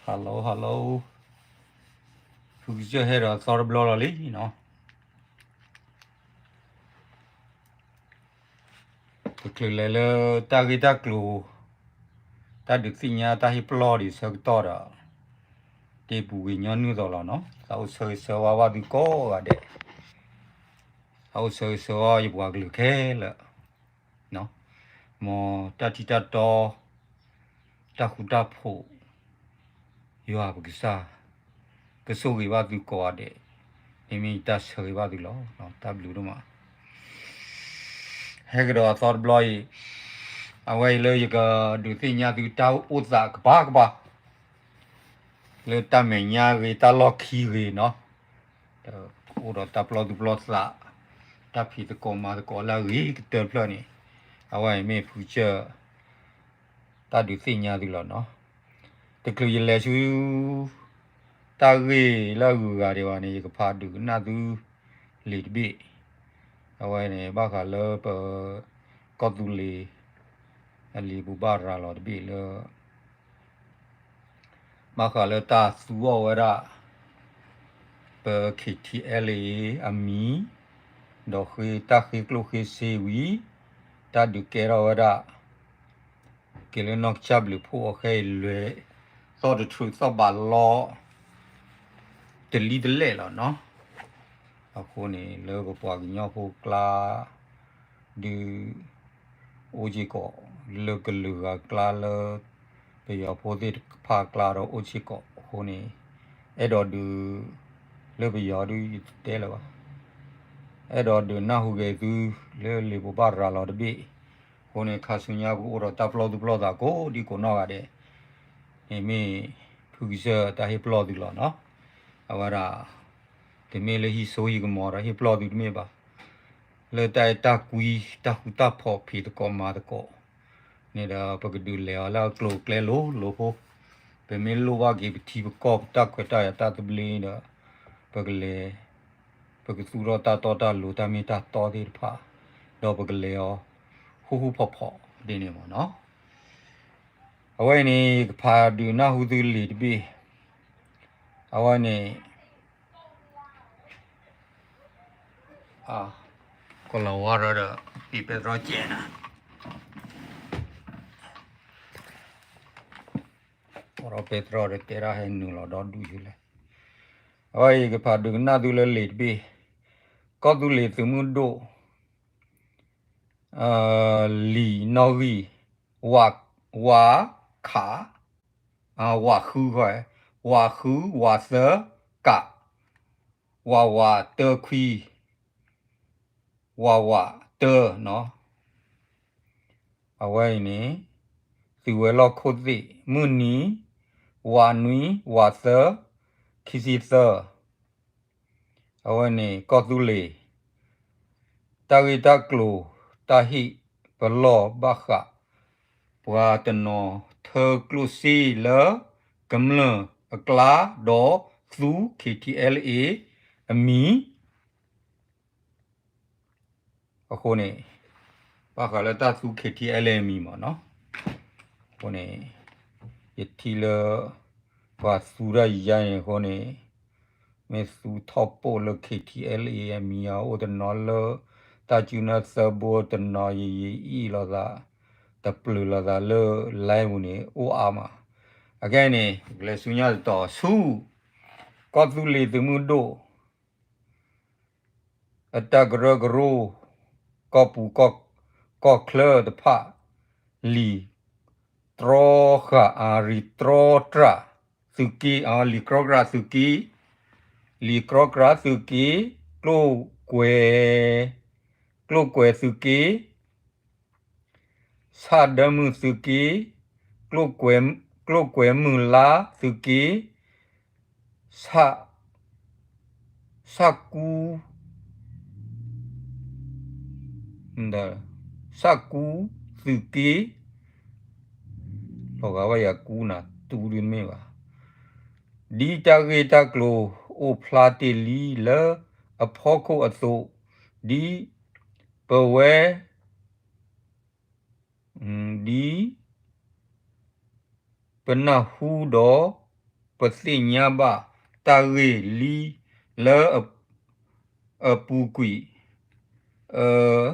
hello hello, ဖုကစၢၢ်ဟဲဒီးသီတဘျီလီၤလံနီၤ. တချုးလဲၤလၢတၢ်ဂ့ၢ်တၢ်ကျိၤ, တၢ်ဒုးသ့ၣ်ညါတၢ်ဟ့ၣ်ပလီၢ်ဒံးဆၢကတီၢ်ဒီး, တ့ပူၤဂ့ၤညီနုၢ်သိးလီၤနီၤ. သးအိၣ်ဆၢဂ့ၤဆၢဝါဘၣ်သုကိးဂၤဒဲး, သးအိၣ်ဆၢဂ့ၤဆၢဝါယပှၤကလုာ်ခဲလၢာ် မ်တၢ်ထံၣ်တၢ်တီ, တၢ်ဃူတၢ်ဖိး, ယွၤပကစၢ် ကဆိၣ်ဂ့ၤဘၣ်သုကိးဂၤဒဲး, မ့မ့ၢ်ယတၢ်ဆၢဂ့ၤဘၣ်သုလီၤ. တၢ်ဘျုးဒိၣ်မး. ဟဲကဒီးအသီတဘျီအံၤ, အဝဲအံၤလၢယကဒုးသ့ၣ်ညါသုတၢ်အိၣ်သးကပၤကပၤ လၢတၢ်မဲာ်ညါဂ့ၤ တၢ်လီၢ်ခံဂ့ၤနီၤ, ဒီးအိၣ်ဒီးတၢ်ပလီၢ်သူၣ်ပလီၢ်သး, တၢ်ဖံးသကိးမၤသကိးလၢအဂ့ၤကတၢၢ်တဖျၢၣ်န့ၣ်, အဝဲအံၤမ့ၢ်ဖုကစၢၢ် တၢ်ဒုးသ့ၣ်ညါသုလီၤနီၤ. တချုးယလဲၤဆူ တၢ်ဂ့ၢ်လၢအဂုၤအဂၤဒံးဘၣ်န့ၣ် ယကဖးဒုးကနၣ်သု လံာ်တဘ့ၣ်, အဝဲန့ၣ် ဘၣ်ဃးလၢပ ကီၢ်သူလ့ၤ အလံာ်ဘိးဘၣ်ရၤလီၤတဘ့ၣ်လၢ ဘၣ်ဃးလၢတၢ်သူအီၣ်ဝဲဒၣ် ပ KTLA အမံၤ, ဒီးဃ့တၢ်ဃ့ကျိၣ်ဃ့စ့ဝံၤ တၢ်ဒုးကဲထီၣ်ဝဲဒၣ် က့ၤလၢနီၢ်ကစၢ်ဘျုးဖှိၣ်အီၤခဲအံၤလွဲၤ သီၣ်တထြူးသီၣ်ဘးလီ တလံတလဲၣ်လီၤနီၤ. အဃိန့ၣ် လၢပပှၤကညီဖိကျါ ဒုး အိၣ်စ့ၢ်ကီး လၢကလုာ်ဂၤကျါလၢ ပယီၤဖိသ့ၣ်တဖၣ်ကျါဒီးအိၣ်စ့ၢ်ကီးအဃိန့ၣ် အဲၣ်ဒိးဒုး လၢပယီၤဒုးယတတဲလၢၤဘၣ်, အဲၣ်ဒိးဒုးနၢ်ဟူဂ့ၤသု လၢလံာ်ဘိးဘၣ်ရၤလီၤတဘ့ၣ်, အဃိန့ၣ် ခါဆူညါကအိၣ်ဒီးတၢ်ပလီၢ်သူၣ်ပလီၢ်သးကိးဒံကိးနီၢ်ဂၤဒဲး, န့ၣ်မ့ၢ် ဖုကစၢၢ်တၢ်ဟ့ၣ်ပလီၢ်သုလီၤနီၤ. အဝဲဒၣ် တမ့ၢ်လၢဟံးစိဟံးကမီၤဒီးဟ့ၣ်ပလီၢ်သုတမ့ၢ်ဘၣ်. လၢတၢ်အဲၣ်တၢ်ကွံ တၢ်ဃူတၢ်ဖိး ဖံးသကိးမၤသကိး န့ၣ်ဒီး ပကဒုးလဲၤအီၤလၢအကျိၤအကျဲလိၤလိၤဖိ, ပမ့ၢ်လိၣ်ဘၣ်က့ၤပထံပကီၢ်ပတၢ်ခွဲးတၢ်ယာ်တၢ်သဘျ့ဒီး ပကလဲၤ ပကသူၣ်ထီၣ်တၢ်တီတၢ်လိၤတၢ်မ့ၢ်တၢ်တီသ့ၣ်တဖၣ်, ဒီးပကလဲၤအီၤ ဃူဃူဖိးဖိးဒ်န့ၣ်မ့ၢ်နီၤ. အဝဲအံၤန့ၣ် ယကဖးဒုးနၢ်ဟူသုလံာ်တဘ့ၣ်, အဝဲန့ၣ် ကလီၤဝါဒီး ပ့းပဲတြီကဲးနၤ, ဒီးပဲတြီဒီးတဲဒၣ်ဟဲနုာ်လီၤဒီဒူၣ်ဆူလဲၣ်. အဝဲအံၤကဖးဒုးကနၣ်သုလၢလံာ်တဘ့ၣ်, ကီၢ်သူလ့ၤသုးမုၢ်ဒိၣ် လံာ်နီၣ်ဂံၢ်, ဝၤ, ဝၤခး, ဝၤဃု, ဝၤဃု, ဝၤသၢ, ကး, ဝၤဝးတၢခွံ, ဝၤဝးတၢနီၤ. အဝဲအံၤန့ၣ် သုးဝဲၤလီၢ်ခိၣ်သ့ၣ် မုၢ်နံၤ ဝးနွံ ဝးသၢ ခံဆံသၢ. အဝဲန့ၣ် ကီၢ်သူလ့ၤ တၢ်ဂ့ၢ်တၢ်ကျိၤ တၢ်ဟ့ၣ်ပလီၢ်ဘၣ်ဃး ပှၤတနီၤထၢကျိၣ်စ့လၢ ကမျၢၢ်အကျါ ဒီးသူ KTLA အမံၤ အဃိန့ၣ် ဘၣ်ဃးလၢတၢ်သူ KTLA အမံၤမ့ၢ်နီၤ. အဃိန့ၣ် ယထံၣ်လၢ ပှၤသူတၢ်ယါန့ၣ်အဃိန့ၣ် မ့ၢ်သူထီၣ်ပိာ်လၢ KTLA အမံၤ အအိၣ်တနီၤလၢ တၢ်စုနၢသၢဘိတနီၤ ယယအံၣ်လိာ်သး တပျုာ်လိာ်သးလၢ live ပူၤန့ၣ် အိၣ်အါမး. အခဲအံၤန့ၣ် လဲၤဆူညါတတီၤဆူ ကီၢ်သူလ့ၤသုးမုၢ်ဒိၣ် အတၢ်ကရၢကရိ ကီၢ်ပူၤ ကီၢ်ချၢတဖၣ် လံာ်တြီဃာ် အလံာ်တြီတြၢ်သုးက့, အလံာ်တြီတြၢ်သုးက့, လံာ်တြီတြၢ်သုးက့, ကျိၣ်ကွဲၤ, ကျိၣ်ကွဲၤသုးက့ ဆၣ်ဒၢမုၢ်သုးက့, ကျိၣ်ကွဲၤမုၢ်လါသုးက့, ဆၣ်, ဆၣ်ကူ, ဆၣ်ကူသုးက့, လီၤဂာ်ဝဲယၤကူနၤ တူဒုးတမ့ၢ်ဘၣ်. ဒ်တၢ်ဂ့ၢ်တၢ်ကျိၤအိၣ်ဖျါတ့ၢ်လံလၢအဖီခိၣ်အသိး, ဒ်ပဝဲ ဒ် ပနၢ်ဟူဒီး ပသ့ၣ်ညါဘၣ်တၢ်ဂ့ၢ်လံလၢ အပူၤကွံာ်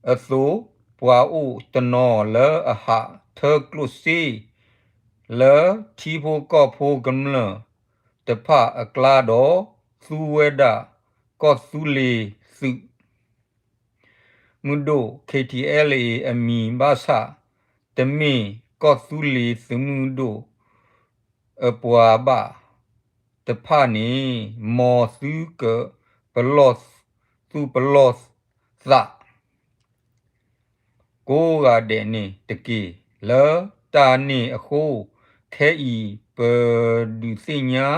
အသိး ပှၤအိၣ်တနီၤလၢအဟးထၢကျိၣ်စ့ လၢထံဖိကီၢ်ဖိကမျၢၢ်တဖၣ်အကျါဒီး သူဝဲဒၣ်ကီၢ်သူလ့ၤသုးမုၢ်ဒိၣ် K T L A အမံၤဘၣ်ဆၣ် တမ့ၢ်ကီၢ်သူလ့ၤသုးမုၢ်ဒိၣ်အပှၤဘၣ်တဖၣ်န့ၣ် မ်သုကပလီၢ်သူၣ်ပလီၢ်သး ကိးဂၤဒဲးန့ၣ်တက့ၢ်. လၢတၢ်န့ၣ်အဃိ ခဲအံၤပဒုးသ့ၣ်ညါ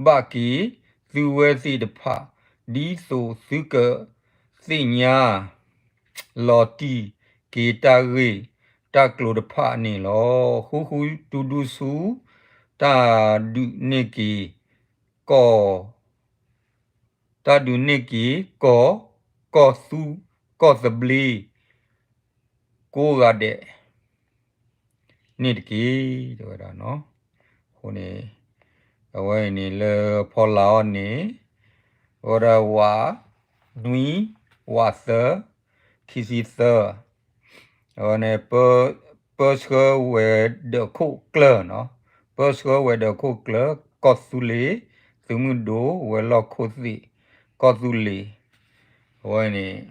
ဘၣ်က့ၤသုဝဲသ့ၣ်တဖၣ် ဒ်သိးသုကသ့ၣ်ညါလီၤတံၢ်က့ၤတၢ်ဂ့ၢ်တၢ်ကျိၤတဖၣ်န့ၣ်လီၤ. ဃူဃူတူၢ်ဒူၣ်ဆူ တၢ်ဒုးန့ၢ်က့ၤ ကီၢ်, ကီၢ်သူ, ကီၢ်သဘျ့ ကိးဂၤဒဲးန့ၣ်တက့ၢ် တဲဝဲဒၣ်နီၤ. အဃိန့ၣ် အဝဲအံၤန့ၣ်လၢဖီလာ်အီၤန့ၣ် အဝဲဒၣ်ဝးနွံ ဝးသၢ ခံဆံသၢ အဝဲန့ၣ် ပၢဆှၢဝဲၤဒၢးခိၣ်ကျၢၢ်နီၤ, ပၢဆှၢဝဲၤဒၢးခိၣ်ကျၢၢ် ကီၢ်သူလ့ၤ သုးမုၢ်ဒိၣ် ဝဲၤလီၢ်ခိၣ်သ့ၣ် ကီၢ်သူလ့ၤ အဝဲန့ၣ်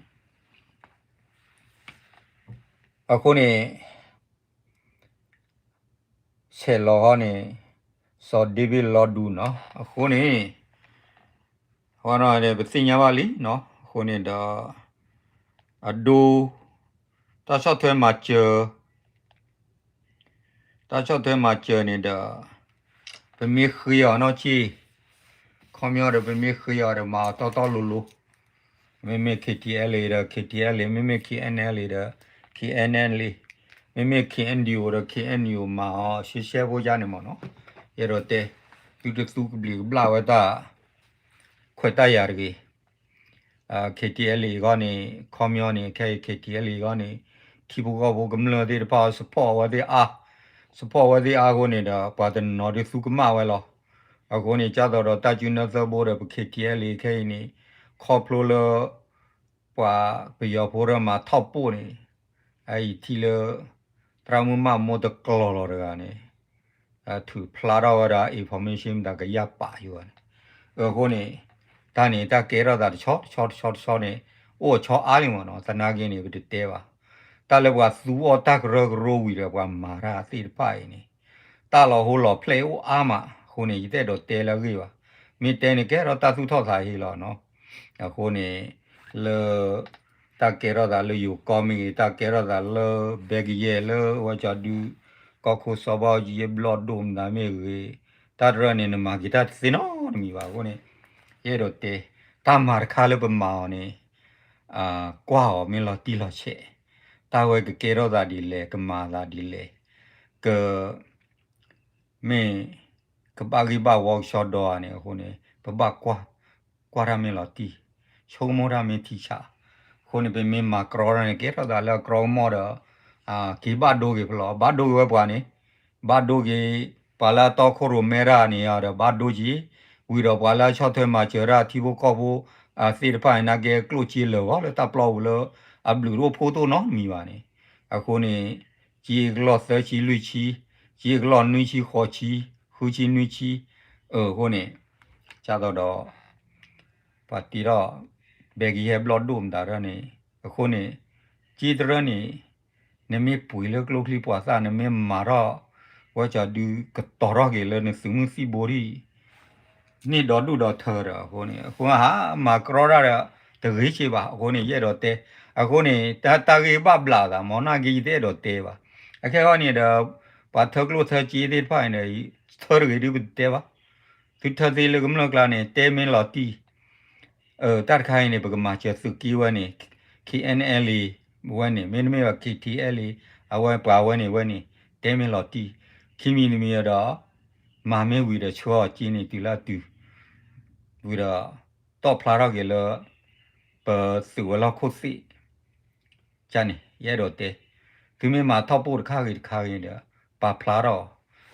အဃိန့ၣ် ဆဲးလီၤဟီန့ၣ် စီၤဒ့ဘ့ၣ်လီၤဒူနီၤ. အဃိန့ၣ် အဝဲန့ၣ် ပသ့ၣ်ညါဘၣ်လံနီၤ. အဃိန့ၣ်ဒီး အဒိ တၢ်ဆီၣ်ထွဲမၤစၢၤ တၢ်ဆီၣ်ထွဲမၤစၢၤန့ၣ်ဒီး ပမ့ၢ်ဃ့အီၤနီၢ်က့ၢ် ခီပညီဒီး ပမ့ၢ်ဃ့အီၤဒီး မၤအီၤတီတီလိၤလိၤ မ့မ့ၢ် K T L A ဒီး K T L A, မ့မ့ၢ် K N L A ဒီး K N L A, မ့မ့ၢ် K N D O ဒီး K N D O မၤအီၤရှဲရှဲဖိယါန့ၣ်မ့ၢ်နီၤ. ယအဲၣ်ဒိးတဲ သုတသူကဘျံးကဘျၣ်ဝဲတၢ် ခွဲးတၢ်ယာ်တဂ့ၤ. K T L A အဂီၢ်န့ၣ် ခီပညီန့ၣ် ခဲအံၤ K T L A အဂီၢ်န့ၣ် ထံဖိကီၢ်ဖိကမျၢၢ်သ့ၣ်တဖၣ် support အဝဲသ့ၣ်အါ, support အဝဲသ့ၣ်အါအဃိန့ၣ်ဒီး ပှၤတနီၤဒုးသူကမၣ်ဝဲလီၤ. အဃိန့ၣ် ကၢ်သိးဒီးတၢ်စုနၢသၢဘိဒီး ပ K T L A ခဲအံၤန့ၣ် ခီဖျိလၢ ပှၤပယီၤဖိဒီးမၤထီၣ်ပိၢ်န့ၣ် အအံၤထံၣ်လၢ သရၣ်မုၣ်မၢ်မိၢ်တကျီၤလီၤတဂၤန့ၣ် ထုးဖျါထီၣ်ဝဲဒၣ် information မတၤကယၢ်ပာ်ယိာ်န့ၣ်. အဃိန့ၣ် တၢ်န့ၣ် တၢ်ကဲထီၣ်သးတဆီတဆီတဆီတဆီန့ၣ် အိၣ်ဆီအါလံမ့ၢ်နီၤ. သနာ်က့န့ၣ် ပတတဲဘၣ်. တၢ်လၢပှၤသူအီၣ်တၢ်ကရၢကရိဝံၤဒီး ပှၤမၤတၢ်သ့ၣ်တဖၣ်အံၤန့ၣ် တၢ်လီၤဟိလီၤဖျဲၣ်အိၣ်အါမး. အဃိန့ၣ် ယတအဲၣ်ဒိးတဲလၢအဂ့ၢ်ဘၣ်. မ့ၢ်တဲန့ၣ် ကဲထီၣ်တၢ်သူၣ်ထီၣ်သးဟ့လီၤနီၤ. အဃိန့ၣ် လၢ တၢ်ကဲထီၣ်သးလၢယိၤကီၢ်မ့ၢ်ဂ့ၤ, တၢ်ကဲထီၣ်သးလၢ ဘဲကယဲၢ်လၢဝဲကၠီဒု ကီၢ်ခိၣ်စီၤဘၣ်အူကၠံ ဘျီၣ်ဒိၣ်မတၤမ့ၢ်ဂ့ၤ, တၢ်တရၢန့ၣ် နမၤက့ၤတၢ်တသ့နီတမံၤဘၣ်. အဃိန့ၣ် ယအဲၣ်ဒိးတဲ တၢ်မၤတခါလၢပမၤအီၤန့ၣ် ကွၢ်အီၤမ့ၢ်လီၤတံၢ်လီၤဆဲး, တၢ်ဝဲကကဲထီၣ်သးဒ်လဲၣ်, ကမၤသးဒ်လဲၣ်, က မ့ၢ်ကဘၣ်ဂ့ၢ်ဘၣ်ဝီကဆှီဒီဧါန့ၣ်. အဃိန့ၣ် ပဘၣ်ကွၢ်, ကွၢ်တၢ်မ့ၢ်လီၤတံၢ်, ဆိကမိၣ်တၢ်မ့ၢ်ထံဆး. အဃိန့ၣ် ပမ့ၢ်မၤကြီတၢ်န့ၣ် ကဲထီၣ်သးလၢအကြီကမီၣ်ဒီး က့ၤဘၣ်ဒိက့ၤဖဲလဲၣ်, ဘၣ်ဒိက့ၤဝဲပှၤန့ၣ်, ဘၣ်ဒိက့ၤ ပှၤလၢအတီခိၣ်ရိၣ်မဲတၢ်န့ၣ်ဒီး ဘၣ်ဒိက့ၤ, ဝံၤဒီးပှၤလၢအဆီၣ်ထွဲမၤစၢၤတၢ်ထံဖိကီၢ်ဖိသ့ၣ်တဖၣ်န့ၣ် နာ်က့ကျိၣ်စ့လၢာ်ဂီၢ်လၢတၢ်ပျီပူၤလၢ အဘျုးတအိၣ်ဖှိၣ်တအိၣ်နီတမံၤဘၣ်န့ၣ်. အဃိန့ၣ် က့ၤကလီၢ်သၢဆံလွံၢ်ဆံ, က့ၤကလီၢ်နွံဆံဃိးဆံ, ဃုဆံနွံဆံ, အဃိန့ၣ် ကၢ်သိးဒီး ပှၤတ့ထီၣ် ဘဲကယဲၢ်ဘျီၣ်ဒိၣ်မတၤတၢ်န့ၣ်. အဃိန့ၣ် က့ၤတရၢန့ၣ် နမ့ၢ်ပှ့ၤလၢကျိချံပှၤသၣ် နမ့ၢ်မၤထီၣ် ဝဲကၠီဒုကတီၤထီၣ်က့ၤလၢနသုးမုၢ်သံၣ်ဘိဒံး န့ၢ်ဒီဒူၣ်ဒီထၢဒီး အဃိန့ၣ် အဃိဟးမၤကြီတၢ်ဒီး တဂ့ၤစ့ၢ်ဘၣ်. အဃိန့ၣ် ယအဲၣ်ဒိးတဲ, အဃိန့ၣ် တၢ်ဂ့ၢ်ဘၣ်ဘျးသး မ့ၢ်နာ်က့ ယတအဲၣ်ဒိးတဲဘၣ်. အခဲအံၤန့ၣ်ဒီး ပှၤထၢကျိၣ်ထၢစ့သ့ၣ်တဖၣ်န့ၣ်ဒီး ထၢတဂ့ၤဒုးပတတဲဘၣ်. သုထၢသ့လၢကမျၢၢ်ကျါန့ၣ် တဲမ့ၢ်လီၤတံၢ် တၢ်တခါအံၤန့ၣ် ပကမၤစၢၤသုးက့ဝဲန့ၣ် K N L A ဝဲန့ၣ် မ့တမ့ၢ်ဘၣ် K T L A အဝဲပှၤဝဲန့ၣ်ဝဲန့ၣ် တဲမ့ၢ်လီၤတံၢ် ခံမံၤတမံၤဒီး မၤမ့ၢ်ဝံၤဒီးဆှၢအီၤက့န့ၣ် တုၤလၢအတုၤ ဝံၤဒီး တီၣ်ဖျါထီၣ်က့ၤလၢ ပသုးဝဲၤလီၢ်ခိၣ်သ့ၣ် ကန့ၣ် ယအဲၣ်ဒိးတဲ သုမ့ၢ်မၤထီၣ်ပိၢ်တခါဂ့ၤတခါဂ့ၤဒီး ပာ်ဖျါထီၣ်,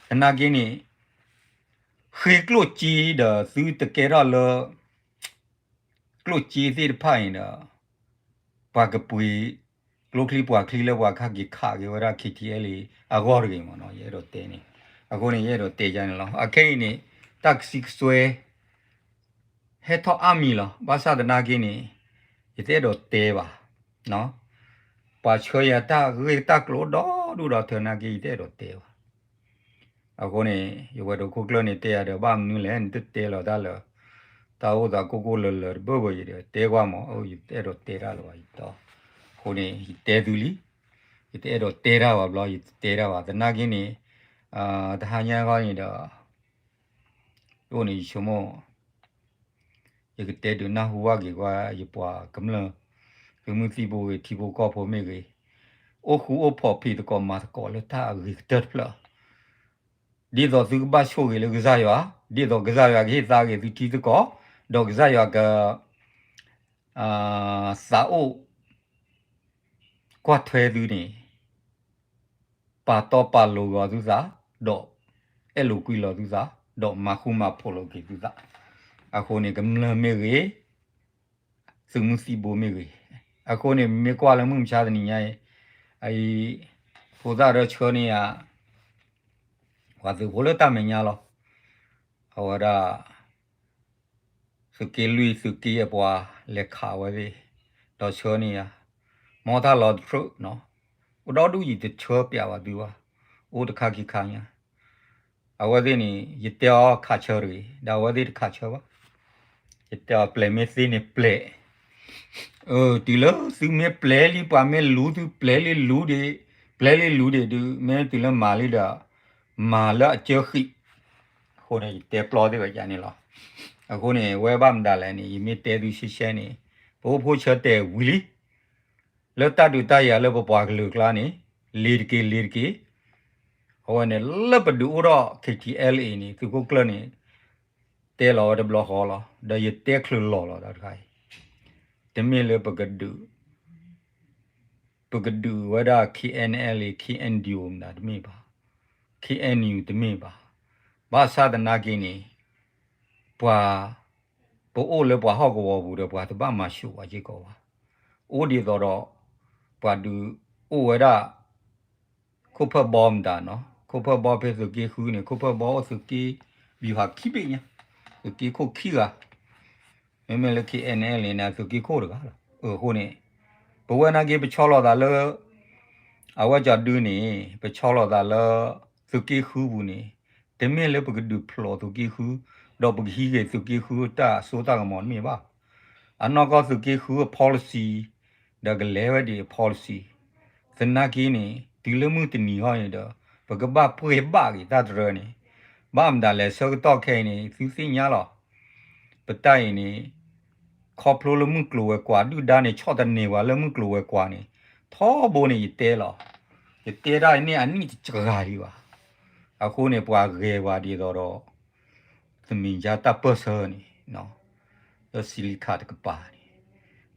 သနာ်က့န့ၣ် ဃ့ကျိၣ်စ့ဒီးသုတကဲထီၣ်လၢ ကျိၣ်စ့သ့ၣ်တဖၣ်အံၤဒီး ပှၤကပှ့ၤကျိချံပှၤချံလၢပှၤကဟဲက့ၤခးက့ၤဝဲဒၣ် KTLA အဂီၢ်တဂ့ၤမ့ၢ်နီၤ, ယအဲၣ်ဒိးတဲန့ၣ်, အဃိန့ၣ် ယအဲၣ်ဒိးတဲယါန့ၣ်လီၤ. အခဲအံၤန့ၣ် တၢ်ကစံးကစွဲ ဟဲထီၣ်အါမံၤလီၤ. ဘၣ်ဆၣ်သနာ်က့န့ၣ် ယတအဲၣ်ဒိးတဲဘၣ်. ပှၤဆှၢယၤတၢ်ဂ့ၢ်တၢ်ကျိၤဒီဒူၣ်ဒီထၢသနာ်က့ ယတအဲၣ်ဒိးတဲဘၣ်. အဃိန့ၣ် ယဝဲဒၣ်ခိၣ်ကျၢၢ်န့ၣ်တဲယၤဒီး ဘၣ်မနုၤလဲၣ် နတတဲလီၤတၢ်လၢ တၢ်အိၣ်သးကိၢ်ကိၢ်လၢၤလၢၤတဘၣ်ဘၣ်, ယဒီးတဲကွၢ်မး, ယတအဲၣ်ဒိးတဲတၢ်လၢၤဘၣ်ယတီ, အဃိန့ၣ် ယတဲသုလံ, ယတအဲၣ်ဒိးတဲတၢ်ဘၣ်ဘျီ ယတတဲတၢ်ဘၣ်. သနာ်က့န့ၣ် တဟါညါခီန့ၣ်ဒီး အိၣ်န့ၣ်ယဆိကမိၣ် ယကတဲဒုးနၢ်ဟူဘၣ်က့ၤကွၢ် ယပှၤကမျၢၢ် သုးမုၢ်သံၣ်ဘိဂ့ၤ ထံဖိကီၢ်ဖိမ့ၢ်ဂ့ၤ, အိၣ်ဃူအိၣ်ဖိးဖံးသကိးမၤသကိးလၢတၢ်အဂ့ၤကတၢၢ်တဖျၢၣ်, ဒ်သိးသုကဘၣ်ဆိၣ်ဂ့ၤလၢကစၢ်ယွၤ, ဒ်သိးကစၢ်ယွၤကဟ့ၣ်သါက့ၤသုထံသုကီၢ်, ဒီးကစၢ်ယွၤက သးအိၣ် ကွၢ်ထွဲသုန့ၣ် ပာ်တီပာ်လိၤဂီၤသုသး, ဒီးအဲၣ်လိာ်ကွံလိာ်သုသး, ဒီးမၤဃူမၤဖိးလိာ်က့ၤသုသး, အဃိန့ၣ် ကမျၢၢ်မ့ၢ်ဂ့ၤ, သုးမုၢ်သံၣ်ဘိမ့ၢ်ဂ့ၤ, အဃိန့ၣ် မ့ၢ်ကွၢ်လၢမုၢ်မဆါတနံၤညါအံၤ, အအံၤ ဖိသၣ်ဒီးဆှၢန့ၢ်ယၤ ပှၤသုးဖိလၢတၢ်မဲာ်ညါလီၤ. အဝဲဒၣ် သုးက့လွံၢ်သုးက့အပှၤလဲၤခးဝဲသ့ၣ်, ဒီးဆှၢန့ၢ်ယၤ, မ်တၢ်လီၤတဖျၢၣ်နီၤ, အိၣ်ဒီဒူၣ်ယတဆှၢပျးဘၣ်သုဘၣ်, အိၣ်တခါခံခါညါ, အဝဲသ့ၣ်န့ၣ် ယတဲအီၤခးဆၢတဂ့ၤ, ဒီးအဝဲသ့ၣ်တခးဆၢဘၣ်, ယတဲအီၤပျဲၤမ့ၢ်သ့န့ၣ်ပျဲၤ တုၤလၢသုမ့ၢ်ပျဲလံ ပှၤမ့ၢ်လူၤသုပျဲလံလူၤဒံး, ပျဲလံလူၤဒံးဒုး မ့ၢ်တုၤလၢမၤလံဒီး မၤလၢအစၢဃံး, အဃိန့ၣ် ယတဲပျီသ့ၣ်ဝဲယၤန့ၣ်လီၤ. အဃိန့ၣ် ဝဲဘၣ်မတၤလဲၣ်န့ၣ် ယမ့ၢ်တဲသုရှဲရှဲန့ၣ် ပအိၣ်ဖှိၣ်ဆၢတဲာ်ဝံၤလံ, လၢတၢ်ဒုးတၢ်ယၤလၢပပှၤကလုာ်ကျါန့ၣ် လ့ၤတက့ၤလ့ၤတက့ၤ, အဝဲန့ၣ်လၢပဒုးအိၣ်ထီၣ် KTLA န့ၣ် သုးခိၣ်ကျၢၢ်န့ၣ် တဲလီၤဝဲတဘျီဃီလီၤ, ဒီးယတဲချုးလီၤလီၤတၢ်တခါအံၤ, တမ့ၢ်လၢပကဒုး ပကဒုးဝဲဒၣ် KNLA KNDO မတၤတမ့ၢ်ဘၣ်, KNU တမ့ၢ်ဘၣ်, ဘၣ်ဆၣ်သနာ်က့န့ၣ် ပှၤ ပအိၣ်လၢပှၤဟီၣ်ကဝီၤပူၤဒီး ပှၤတဘၣ်မၤဆူၣ်ပှၤစ့ၢ်ကီးဘၣ်, အိၣ်ဒ်သိးဒီး ပှၤဒုးအိၣ်ဝဲဒၣ် ခိၣ်ဖၢၣ်ဘီမတၤနီၤ, ခိၣ်ဖၢၣ်ဘီဖဲသုးက့ဃုန့ၣ် ခိၣ်ဖၢၣ်ဘီအိၣ်သုးက့ ဗျူဟာခံဘ့ၣ်ညါ, သုးက့ခိၣ်ခံဂၤ, မ့မ့ၢ်လၢ KNLA န့ၣ် သုးက့ခိၣ်တဂၤလီၤ. အဃိန့ၣ် ပဝဲနာ်က့ ပဆီလီၤသးလၢ အဝဲကၠီဒုန့ၣ် ပဆီလီၤသးလၢ သုးက့ဃုပူၤန့ၣ် တမ့ၢ်လၢပကဒုးဖျိးသုးက့ဃု ဒီးပကဟံးက့ၤသုးက့ဃုတၢ်စိတၢ်ကမီၤတမ့ၢ်ဘၣ်. အနီၢ်ကီၢ်သုးက့ဃုအ policy ဒီးကလဲၤဝဲဒ်အ policy သနာ်က့န့ၣ် တုၤလၢမုၢ်တနံၤဟီန့ၣ်ဒီး ပကဘၣ်ပှဲၤဘၣ်က့ၤတၢ်တရၢန့ၣ် ဘၣ်မတၤလဲၣ် ဆၢကတီၢ်ခဲအံၤန့ၣ် သုသ့ၣ်ညါလီၤ. ပတၢ်အံၤန့ၣ် ခီဖျိလၢမုၢ်ကျိၤဝဲၤကွာ် ဒုၣ်ဒါန့ၣ် ဆီၣ်သနံးပှၤလၢမုၢ်ကျိၤဝဲၤကွာ်န့ၣ် ထီဘိန့ၣ် ယတဲလီၤ. ယတဲတၢ်အံၤန့ၣ်အနံၣ်တစှၤဒံးဘၣ်. အဃိန့ၣ် ပှၤဂဲၤပှၤဒ်သိးဒီး သမံၤယါတၢ်ပၢၢ်ဆၢန့ၣ် လၢစံလံခးတကပၤန့ၣ်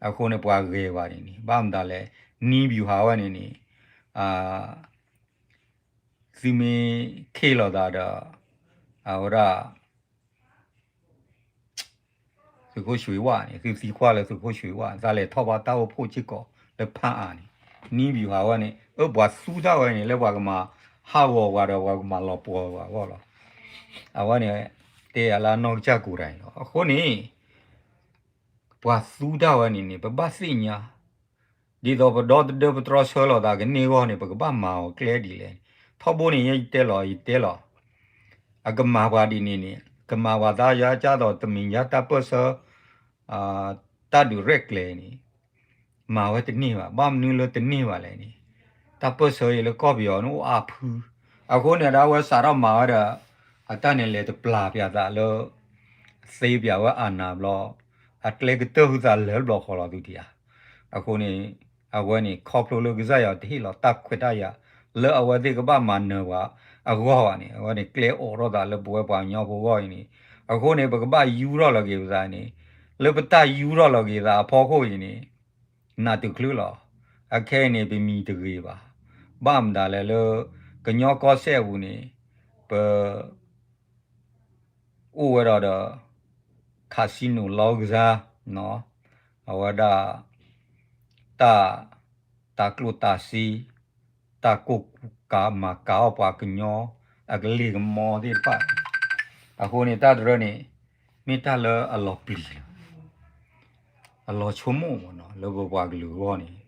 အဃိန့ၣ် ပှၤဂဲၤပှၤန့ၣ်န့ၣ် ဘၣ်မတၤလဲၣ် နံဘျူၤဟးဝဲန့ၣ်န့ၣ် သုမ့ၢ်ခ့ၣ်လီၤသးဒီး အဝဲဒၣ် သုးခိၣ်ရွှ့ၤဝၣ်န့ၣ် သုသံကွၢ်လၢသုးခိၣ်ရွှ့ၤဝၣ် သးလဲၤထီၣ်ဘၣ်တၢ်အိၣ်ဖှိၣ်စ့ၢ်ကီးလၢဖၣ်အါန့ၣ် နံဘျူၤဟးဝဲန့ၣ် အၢ ပှၤသူတၢ်ဝဲန့ၣ် လၢပှၤကမၤဟးဂီၤပှၤဒီး ပှၤကမၤလီၤပှီၤပှၤအဂီၢ်လီၤ. အဝဲန့ၣ် တဲယၤလၢအနီၢ်ကစၢ်ကိးတၢ်အံၤလီၤ. အဃိန့ၣ် ပှၤသူတၢ်ဝဲန့ၣ်န့ၣ် ပဘၣ်သ့ၣ်ညါ ဒ်သိးပဒီသဒၢပတြီဆၢလီၤသးကန့ၢ်အဂီၢ်န့ၣ် ပကဘၣ်မၤအီၤကျဲဒ်လဲၣ်န့ၣ် ထီဘိန့ၣ် ယဲယတဲလီၤ ယတဲလီၤ အကမၤပှၤဒ်န့ၣ်န့ၣ် ကမၤပှၤသးယါကၢ်သိးတမံၤညါတၢ်ပၢၢ်ဆၢ တၢ်ဒုးရဲၣ်ကျဲၤန့ၣ် မၤဝဲတန့ၢ်ဘၣ်. ဘၣ်မနုၤလၢတန့ၢ်ဘၣ်လဲၣ်န့ၣ် တၢ်ပၢၢ်ဆၢအံၤလၢကီၢ်ပယီၤန့ၣ်အိၣ်အါဖု အဃိန့ၣ်ဒီးအဝဲစးထီၣ်မၤဝဲဒီး အတၢ်န့ၣ်လဲၤတပျၢ်ပၠးသးလၢ သ့ပၠးဝဲအနၢ်ဘျီ အကျဲကတၢၢ်ဟုသးလၢဘျီဃီလီၤသုထံၣ်ဧါ. အဃိန့ၣ် အဝဲန့ၣ် ခီဖျိလၢကစၢ်ယွၤတဟ့ၣ်လီၤတၢ်ခွဲးတၢ်ယာ် လၢအဝဲသ့ၣ်ကဘၣ်မၤနၢၤပှၤအဂီၢ်ဘၣ်န့ၣ် အဝဲန့ၣ်ကျဲအိးထီၣ်သးလၢပဝဲပှၤကညီဖိအဂီၢ်အံၤန့ၣ် အဃိန့ၣ် ပကဘၣ်ယူထီၣ်လီၤက့ၤပသးန့ၣ် လၢပတၢ်ယူထီၣ်လီၤက့ၤသးအဖီခိၣ်အံၤန့ၣ် နးတချုးလီၤ. အခဲအံၤန့ၣ် ပမံၤတဂ့ၤဘၣ်. ဘၣ်မတၤလဲၣ်လၢ ကညီကီၢ်စဲၣ်အပူၤန့ၣ် ပ အိၣ်ဝဲဒၣ်ဒီး casino လောင်းကစား အဝဲဒၣ် တၢ် တၢ်ကျိၣ်တၢ်စ့ တၢ်ကိၢ်ကးမၤကၤအီၣ်ပှၤကညီ အကလ့ၢ်ကမီသ့ၣ်တဖၣ် အဃိန့ၣ် တၢ်တရၢန့ၣ် မ့ၢ်တၢ်လၢအလီၤပျံၤလီၤ အလီၤဆိကမိၣ်မ့ၢ်နီၤ လၢပပှၤကလုာ်အဂီၢ်န့ၣ်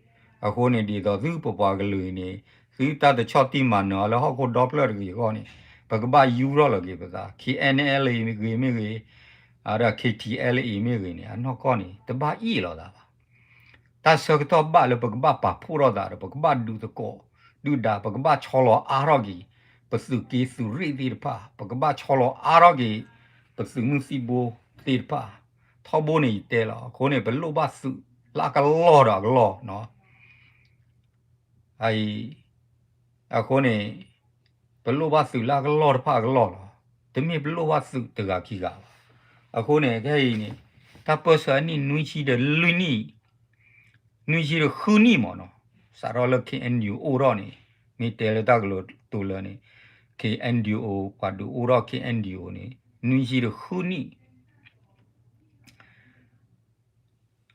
အဃိန့ၣ် ဒ်သိးသုပပှၤကလုာ်အံၤန့ၣ် သုတၢ်တဆီၣ်တံၢ်မၤနၢၤအီၤလၢဟီၣ်ခိၣ်ဒီဖျၢၣ်တဂ့ၤအဂီၢ်န့ၣ် ပကဘၣ်ယူထီၣ်လီၤက့ၤပသး K N L A မ့ၢ်ဂ့ၤမ့ၢ်ဂ့ၤ အဒီး K T L A မ့ၢ်ဂ့ၤန့ၣ် အနီၢ်ကီၢ်န့ၣ် တဘၣ်အ့ၣ်လိာ်သးဘၣ် တၢ်ဆၢကတီၢ်ဘၣ်လၢပကဘၣ်ပာ်ဖှိၣ်ထီၣ်သးဒီး ပကဘၣ်ဒုးသကိး ဒုၣ်ဒါ ပကဘၣ်ဆီလီၤအါထီၣ်က့ၤ ပသုးက့သုးရ့ၣ်သ့ၣ်တဖၣ် ပကဘၣ်ဆီလီၤအါထီၣ်က့ၤ ပသုးမုၢ်သံၣ်ဘိသ့ၣ်တဖၣ် ထီဘိန့ၣ်ယတဲလီၤ အဃိန့ၣ် ပလိၣ်ဘၣ်သုးလၢအကလီၢ်ဒီးအကလီၢ်နီၤ အအံၤ အဃိန့ၣ် ပလိၣ်ဘၣ်သုးလၢအကလီၢ်တဖၣ်အကလီၢ်လီၤ. တမ့ၢ်ပလိၣ်ဘၣ်သုးတဂၤခံဂၤဘၣ်. အဃိန့ၣ် ခဲအံၤန့ၣ် တၢ်ပၢၢ်ဆၢအနံၣ်နွံဆံဒီးလွံၢ်နံၣ်, နွံဆံဒီးဃုနံၣ်မ့ၢ်နီၤ, စးထီၣ်လၢ K N U အိၣ်ထီၣ်န့ၣ် မ့ၢ်တဲလၢတၢ်ကတိၤလၢန့ၣ် K N D O ပှၤဒုးအိၣ်ထီၣ် K N D O န့ၣ် နွံဆံဒီးဃုနံၣ်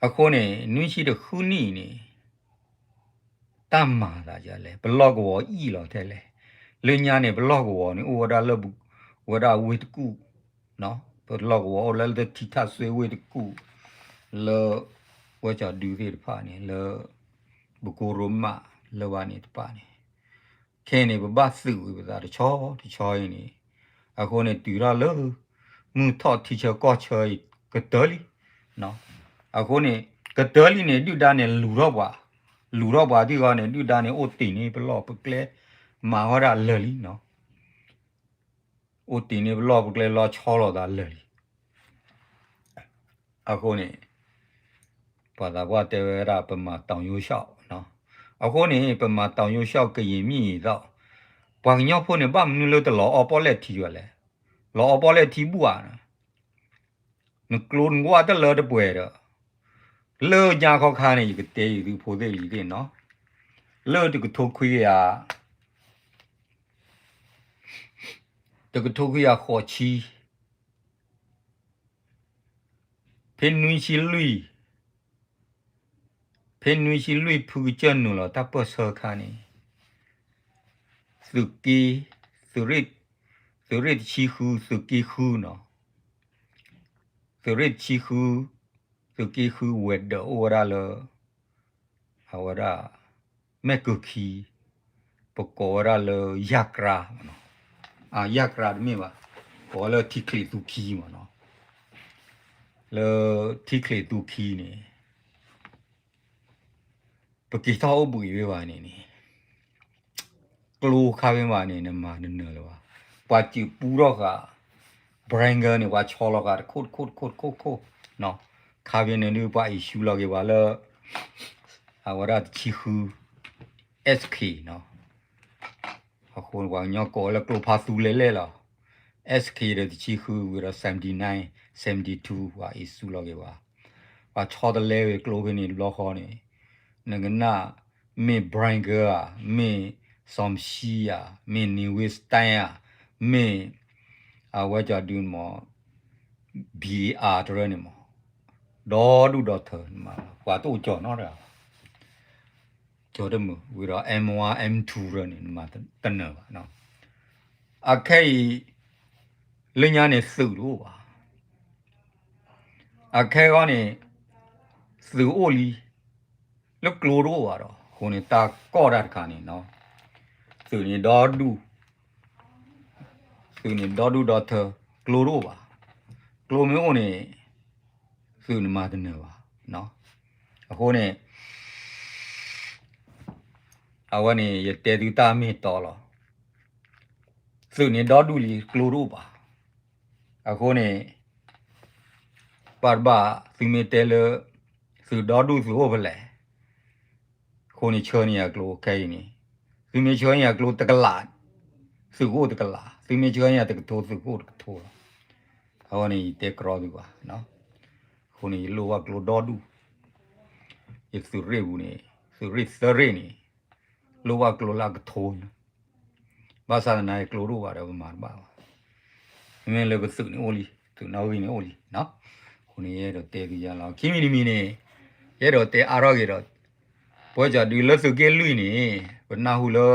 အဃိန့ၣ် နွံဆံဒီးဃုနံၣ်အံၤန့ၣ် တၢ်မၤသးဒ်လဲၣ်, ပလီၢ်ကဝီၤအံၣ်လီၤထဲလဲၣ်. လၢညါန့ၣ် ပလီၢ်ကဝီၤန့ၣ် အိၣ်ဝဲဒၣ်လၢ ဝဲဒၣ်ဝ့ၢ်တကူၣ်, ပလီၢ်ကဝီၤအိၣ်လၢလၢထံထၣ်စွ့ဝ့ၢ်တကူၣ်, လၢ ဝဲကၠီၤဒုသ့ၣ်တဖၣ်န့ၣ် လၢ ပကိရိမး လၢဘၣ်န့ၣ်တဖၣ်န့ၣ် ခဲအံၤန့ၣ် ပဘၣ်သုးဝံၤပသးတဆီတဆီအံၤန့ၣ်, အဃိန့ၣ် တုၤထီၣ်လၢ မုၢ်ထီၣ်ထံဆၢကီၢ်ဆၢအံၤ ကတၢၢ်လံ. အဃိန့ၣ် ကတၢၢ်လံန့ၣ် ဒုၣ်ဒါန့ၣ်လူၤထီၣ်ပှၤ, လူၤထီၣ်ပှၤဒ်အံၤန့ၣ် ဒုၣ်ဒါန့ၣ် အိၣ်တ့ၢ်န့ၢ်ပလီၢ်ပကျဲ, မၤဝဲဒၣ်လၢာ်လံနီၤ. အိၣ်တ့ၢ်န့ၢ်ပလီၢ်ပကျဲလီၤဆီလိာ်သးလၢာ်လံ. အဃိန့ၣ် ပှၤသးပှၢ်တဲဝဲဒၣ် ပမၤတောင်ရိုးလျှောက်, အဃိန့ၣ် ပမၤတောင်ရိုးလျှောက် ကရင်မြစ်ရေသောက်, ပှၤကညီဖိန့ၣ် ဘၣ်မနုၤလၢတလီၤအီၣ်ပီၣ်လဲၣ်ထံဘၣ်လဲၣ်. လီၤအီၣ်ပီၣ်လဲၣ်ထံဘူၣ်ဧါ. နကျိနကွၢ်တလၢတပှဲၤဒီး လၢညါခီခါန့ၣ် ယကတဲယသုဖိသ့ၣ်လံၤသ့ၣ်နီၤ, လၢတကထိခွံကယၤ တကထိခွံကယၤဃိးဆံ ဖဲနွံဆံလွံၢ်, ဖဲနွံဆံလွံၢ်ဖုကစၢၢ်နုာ်လီၤတၢ်ပၢၢ်ဆၢအခါန့ၣ်, သုးက့, သုးရ့ၣ်, သုးရ့ၣ်တဆံဃု, သုးက့ဃုနီၤ, သုးရ့ၣ်တဆံဃု, သုးက့ဃုဝဲၤဒၢးအိၣ်ဝဲဒၣ်လၢ အဝဲဒၣ် မဲၢ်ကုၢ်ခံ, ပကိးဝဲဒၣ်လၢယၢ်ကြါ, ယၢ်ကြါတမ့ၢ်ဘၣ်, ကိးဝဲလၢထံချ့သူခံမ့ၢ်နီၤ, လၢထံချ့သူခံန့ၣ် ပက့ၤထီၣ်အိၣ်ဘှံးဝဲဘၣ်န့ၣ်န့ၣ် ကျိခါဖဲဘၣ်န့ၣ် နမၤနနၢၤလၢၤဘၣ်. ပှၤစုးပူထီၣ်ဃာ် ဘြဲကၢန့ၣ် ပှၤဆီလီၤဃာ်တခိၣ်တခိၣ်တခိၣ်တခိၣ်ခိၣ်, ခါဖဲန့ၣ်ဒုး ပှၤအံၤဆူလီၤက့ၤပှၤလၢ အဝဲဒၣ်တဆံဃု S K နီၤ. အဃိန့ၣ် ပှၤကညီကိးလၢကျိဖးသူလဲၣ်လဲၣ်လီၤ. S K ဒီးတဆံဃုဝံၤဒီး seventy nine, seventy two ပှၤအံၤဆူလီၤက့ၤပှၤ, ပှၤဆီတလဲဝဲကျိဖဲန့ၣ်တဘျီဃီန့ၣ် နကနၣ် မ့ၢ် ဘြဲကၢ ဧါ, မ့ၢ် စီၤမဆံ ဧါ, မ့ၢ် နံၤဝ့စတၢၣ် ဧါ, မ့ၢ် အဝဲကၠီဒုမး B A R တရၢန့ၣ်မး ဒီဒူၣ်ဒီထၢ ပှၤတအိၣ်ကၠီနီတဂၤဘၣ်. ကၠီတမုာ်ဝံၤဒီး M one M two ရၢန့ၣ် နမၤတနၢၤဘၣ်. အခဲအံၤ လၢညါန့ၣ်သုးတအိၣ်ဘၣ်. အခဲအံၤန့ၣ် သုးအိၣ်လံ လၢကျိတအိၣ်ဘၣ်ဒီး အဃိန့ၣ် တၢ်ကီတၢ်တခါန့ၣ် သုးန့ၣ်ဒီဒူၣ် သုးန့ၣ်ဒီဒူၣ်ဒီထၢ ကျိတအိၣ်ဘၣ်. ကျိမ့ၢ်အိၣ်န့ၣ် သုးန့ၣ်မၤတနၢၤဘၣ်. အဃိန့ၣ် အဝဲန့ၣ် ယတဲသုတၢ်မ့ၢ်တီလီၤ. သုးန့ၣ်ဒီဒူၣ်လံ ကျိတအိၣ်ဘၣ်. အဃိန့ၣ် ဘၣ်တဘၣ် သုမ့ၢ်တဲလၢ သုးဒီဒူၣ်သုးအိၣ်ဖဲလဲၣ် အဃိန့ၣ် ဆှၢန့ၢ်ယၤကျိခဲအံၤန့ၣ် သုမ့ၢ်ဆှၢန့ၢ်ယၤကျိတကလး သုးကအိၣ်တကလး, သုမ့ၢ်ဆှၢန့ၢ်ယၤတကထိ သုးကအိၣ်တကထိလီၤ. အဃိန့ၣ် ယတဲကြီသုဘၣ်. အဃိန့ၣ် ယလိၣ်ဘၣ်ကျိဒီဒူၣ်, ယသုးရ့ၣ်ပူၤန့ၣ် သုးရ့ၣ်သၢရ့ၣ်န့ၣ် လိၣ်ဘၣ်ကျိလၢအကထိလီၤ. ဘၣ်ဆၣ်သနာ်က့ကျိတအိၣ်ဘၣ်ဒီးပမၤတဘၣ်ဘၣ်. မ့မ့ၢ်လၢပသုးန့ၣ်အိၣ်လံ, သုးနီၣ်ဂံၢ်န့ၣ်အိၣ်လံ. အဃိန့ၣ်ယအဲၣ်ဒိးတဲသုယါလီၤ. ခံမံၤတမံၤန့ၣ် ယအဲၣ်ဒိးတဲအါထီၣ်က့ၤဒီး ပဝဲကၠီဒုလၢသုးက့လွံၢ်န့ၣ် ပနၢ်ဟူလၢ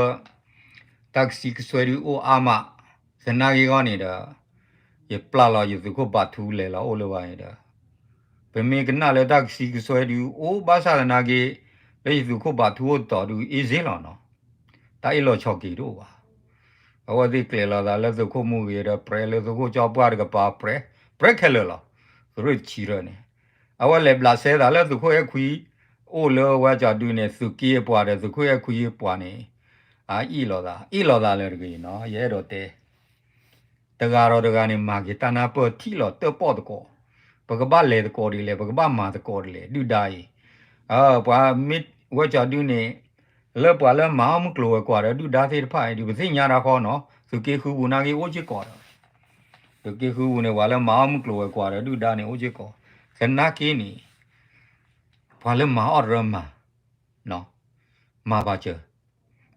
တၢ်ကဆံကစွဲဒုအိၣ်အါမး, သနာ်က့ဂီၢ်န့ၣ်ဒီး ယပျၢ်လီၤယသုးခိၣ်ဘးထူလဲၤလီၤအိၣ်လၢၤဘၣ်န့ၣ်ဒီး ပမ့ၢ်ကနၣ်လၢတၢ်ကဆံကစွဲဒုအိၣ်ဘၣ်ဆၣ်သနာ်က့ လၢယသုးခိၣ်ဘးထူအိၣ်တီၤဒု easy လီၤနီၤ. တၢ်အ့ၣ်လိာ်ဆိးက့တအိၣ်ဘၣ်. အဝဲသ့ၣ်ကျဲၤလီၤသးလၢသုးခိၣ်မူဂ့ၤဒီး ပြဲလၢသုးခိၣ်ကၠီပှၢ်တကပၤ ပြဲ ပြဲခဲလၢာ်လီၤ. သုးရ့ၣ်တဆံရၢန့ၣ် အဝဲလဲၤဘျးစဲသးလၢသုးခိၣ်အဲၣ်ခွံ အိၣ်လၢဝဲကၠီဒုန့ၣ် သုးက့အပှၤဒီးသုးခိၣ်အဲၣ်ခွံအပှၤန့ၣ် အအ့ၣ်လိာ်သး အ့ၣ်လိာ်သးလၢတဂ့ၤနီၤ. ယအဲၣ်ဒိးတဲ တဂၤဒီးတဂၤန့ၣ် မၤက့ၤတၢ်နၢ်ပၢၢ်ထံၣ်လီၤတၢၣ်ပီၣ်သကိး, ပကဘၣ်လဲၤသကိးဒ်လဲၣ်, ပကဘၣ်မၤသကိးဒ်လဲၣ်, ဒုၣ်ဒါအံၤ ပှၤမ့ၢ်ဝဲကၠီဒုန့ၣ် လၢပှၤလၢမၤအီၣ်မုၢ်ကျိၤဝဲၤကွာ်ဒီးဒုၣ်ဒါသ့ၣ်တဖၣ်အံၤဒုး ပသ့ၣ်ညါတၢ်ဃီနီၤ. သုးက့ဃုပူၤနာ်က့အိၣ်စ့ၢ်ကီးဒီး သုးက့ဃုပူၤန့ၣ် ပှၤလၢမၤအီၣ်မုၢ်ကျိၤဝဲၤကွာ်ဒီးဒုၣ်ဒါန့ၣ်အိၣ်စ့ၢ်ကီး, သနာ်က့န့ၣ် ပှၤလၢမၤအီၣ်တရၢမၤ မၤပာ်စၢၤ,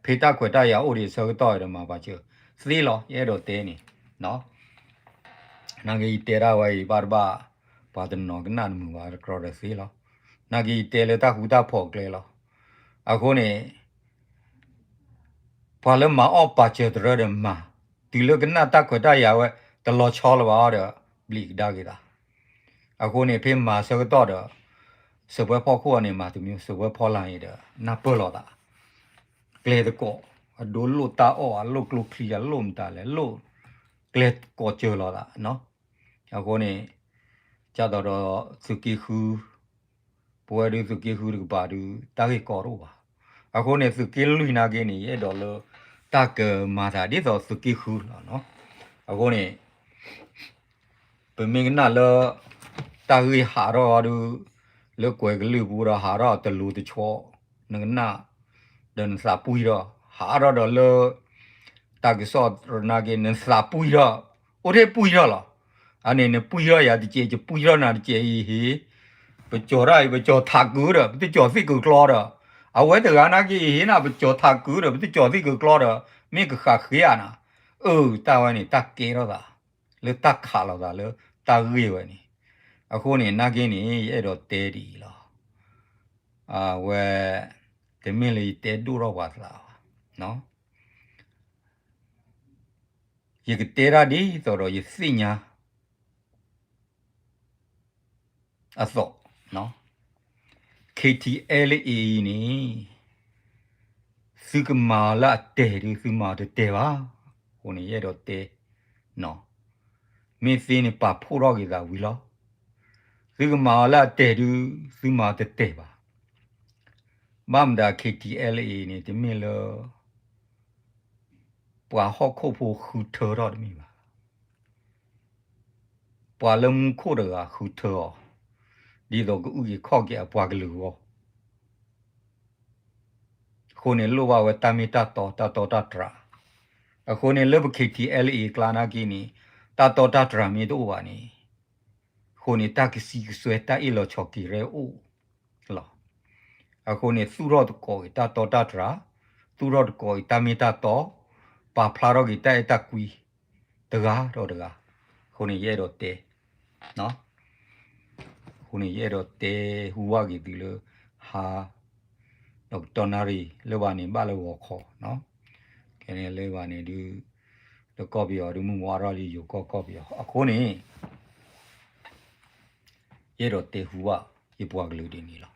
ဖဲတၢ်ခွဲးတၢ်ယာ်အိၣ်ဒံးအဆၢကတီၢ်ဒီးမၤပာ်စၢၤသ့လီၤ. ယအဲၣ်ဒိးတဲန့ၣ် နာ်က့ယတဲဒၣ်ဝဲအံၤဘၣ်တဘၣ် ပှၤတနီၤကနၣ်တမုာ်ဘၣ်တကြၢးဒီးသ့လီၤ. နာ်က့ယတဲလၢတၢ်ဃူတၢ်ဖိးအကျဲလီၤ. အဃိန့ၣ် ပှၤလၢမၤအီၣ်ပာ်စၢၤတရၢဒီးမၤ, တုၤလၢကနၣ်တၢ်ခွဲးတၢ်ယာ်ဝဲ တလီၤဆီလၢၤဘၣ်အီၤဒီး ဘျံးကဒါက့ၤသး. အဃိန့ၣ် ဖဲမၤဆၢကတီၢ်ဒီး စၢၤပှဲၤဖီခိၣ်အီၤန့ၣ် မၤတမံၤ စၢၤပှဲၤဖီလာ်အံၤဒီး နၢ်ပၢၢ်လိာ်သး ကျဲသကိး, အဒိလိၣ်တၢ်အီၣ် အလိၣ်ကျိချံ အလိၣ်မတၤလဲၣ် လိၣ်ကျဲသကိးစၢၤလိာ်သး. အဃိန့ၣ် ကၢ်သိးဒီးသုးက့ဃု ပဝဲဒုးသုးက့ဃုတကပၤဒုး တၢ်ဂ့ၢ်ကီတအိၣ်ဘၣ်. အဃိန့ၣ် သုးက့လွံၢ်နာ်က့န့ၣ် ယအဲၣ်ဒိးလၢ တၢ်ကမၤသးဒ်သိးသုးက့ဃုလီၤ. အဃိန့ၣ် ပမ့ၢ်ကနၣ်လၢ တၢ်ဂ့ၢ်ဟးထီၣ်အီၤဒုး လၢကွဲၤကလုၢ်ပူၤဒီးဟးထီၣ်တလူၤတဆီ နကနၣ် ဒီးနသးပှံၢ်ထီၣ် ဟးထီၣ်ဒီးလၢ တၢ်ကစီၣ်နာ်က့ နသးပှံၢ်ထီၣ် အိၣ်ထဲပှံၢ်ထီၣ်လီၤ. အန့ၣ် နပှံၢ်ထီၣ်ယၤတကဲး ယပှံၢ်ထီၣ်နၤတကဲးအံၤဟ့ၣ် ပကၠီၤတၢ်အံၤ ပကၠီၤထးကုဒီး ပတကၠီၤသ့ၣ်ကုာ်ကျီဒီး အဝဲတဂၤနာ်က့အံၤဟ့ၣ်နၤ ပကၠီၤထးကုဒီး ပတကၠီၤသ့ၣ်ကုာ်ကျီဒီး မ့ၢ်ကဃးဃ့ဧါနၤ. အၢ တၢ်ဝဲန့ၣ် တၢ်ကဲထီၣ်သး လၢတၢ်ခးလိာ်သးလၢတၢ်ဂ့ၢ်ဝဲန့ၣ်. အဃိန့ၣ် နာ်က့န့ၣ် ယအဲၣ်ဒိးတဲဒ်အံၤလီၤ. အဝဲ တမ့ၢ်လၢယတဲဒိၣ်ထီၣ်ပှၤသးဘၣ်. ယကတဲတၢ်ဒ်သိးဒီးယသ့ၣ်ညါ အသိး, KTLA အံၤန့ၣ် သုကမၤအီၤလၢအတဲာ်ဒုး သုမၤအီၤတတဲာ်ဘၣ်. အဃိန့ၣ် ယအဲၣ်ဒိးတဲ, မ့ၢ်သ့န့ၣ် ပာ်ဖှိၣ်ထီၣ်က့ၤသးဝံၤလီၤ. သုကမၤအီၤလၢအတဲာ်ဒုး သုမၤအီၤတတဲာ်ဘၣ်. ဘၣ်မတၤ KTLA အံၤန့ၣ် တမ့ၢ်လၢ ပှၤဟီၣ်ခိၣ်ဖိဃုထၢထီၣ်တမ့ၢ်ဘၣ်. ပှၤလၢမူခိၣ်တဂၤဃုထၢအီၤ, ဒ်သိးကအုၣ်က့ၤခီၣ်က့ၤအပှၤကလုာ်အဂီၢ်. အဃိန့ၣ် လိၣ်ဘၣ်ဝဲတၢ်မ့ၢ်တၢ်တီ တၢ်တီတၢ်တြၢ်. အဃိန့ၣ် လၢပ KTLA အကျါနာ်က့န့ၣ် တၢ်တီတၢ်တြၢ်မ့ၢ်တအိၣ်ဘၣ်န့ၣ် အဃိန့ၣ် တၢ်ကဆံကစွဲတၢ်အ့ၣ်လိာ်ဆိးက့ရဲအိၣ်လီၤ. အဃိန့ၣ် သူၣ်ထီၣ်သကိးက့ၤတၢ်တီတၢ်တြၢ်, သူၣ်ထီၣ်သကိးက့ၤတၢ်မ့ၢ်တၢ်တီ, ပာ်ဖျါထီၣ်က့ၤတၢ်အဲၣ်တၢ်ကွံ တဂၤဒီးတဂၤ. အဃိန့ၣ် ယအဲၣ်ဒိးတဲ, အဃိန့ၣ် ယအဲၣ်ဒိးတဲဟူဘၣ်က့ၤသုလၢ ဟါ ဒီးကတီၢ်နၣ်ရံၣ် လၢဘၣ်န့ၣ် ဘၣ်လၢဂီၤခီ, ကဲန့ၣ်လၢဘၣ်န့ၣ်ဒုး လၢကီၢ်ပယီၤဒုး မုၢ်မွၤထီၣ်လံ ယိၤကီၢ်ကီၢ်ပယီၤ. အဃိန့ၣ် ယအဲၣ်ဒိးတဲဟူဘၣ်ယပှၤကလုာ်ဒ်န့ၣ်လီၤ.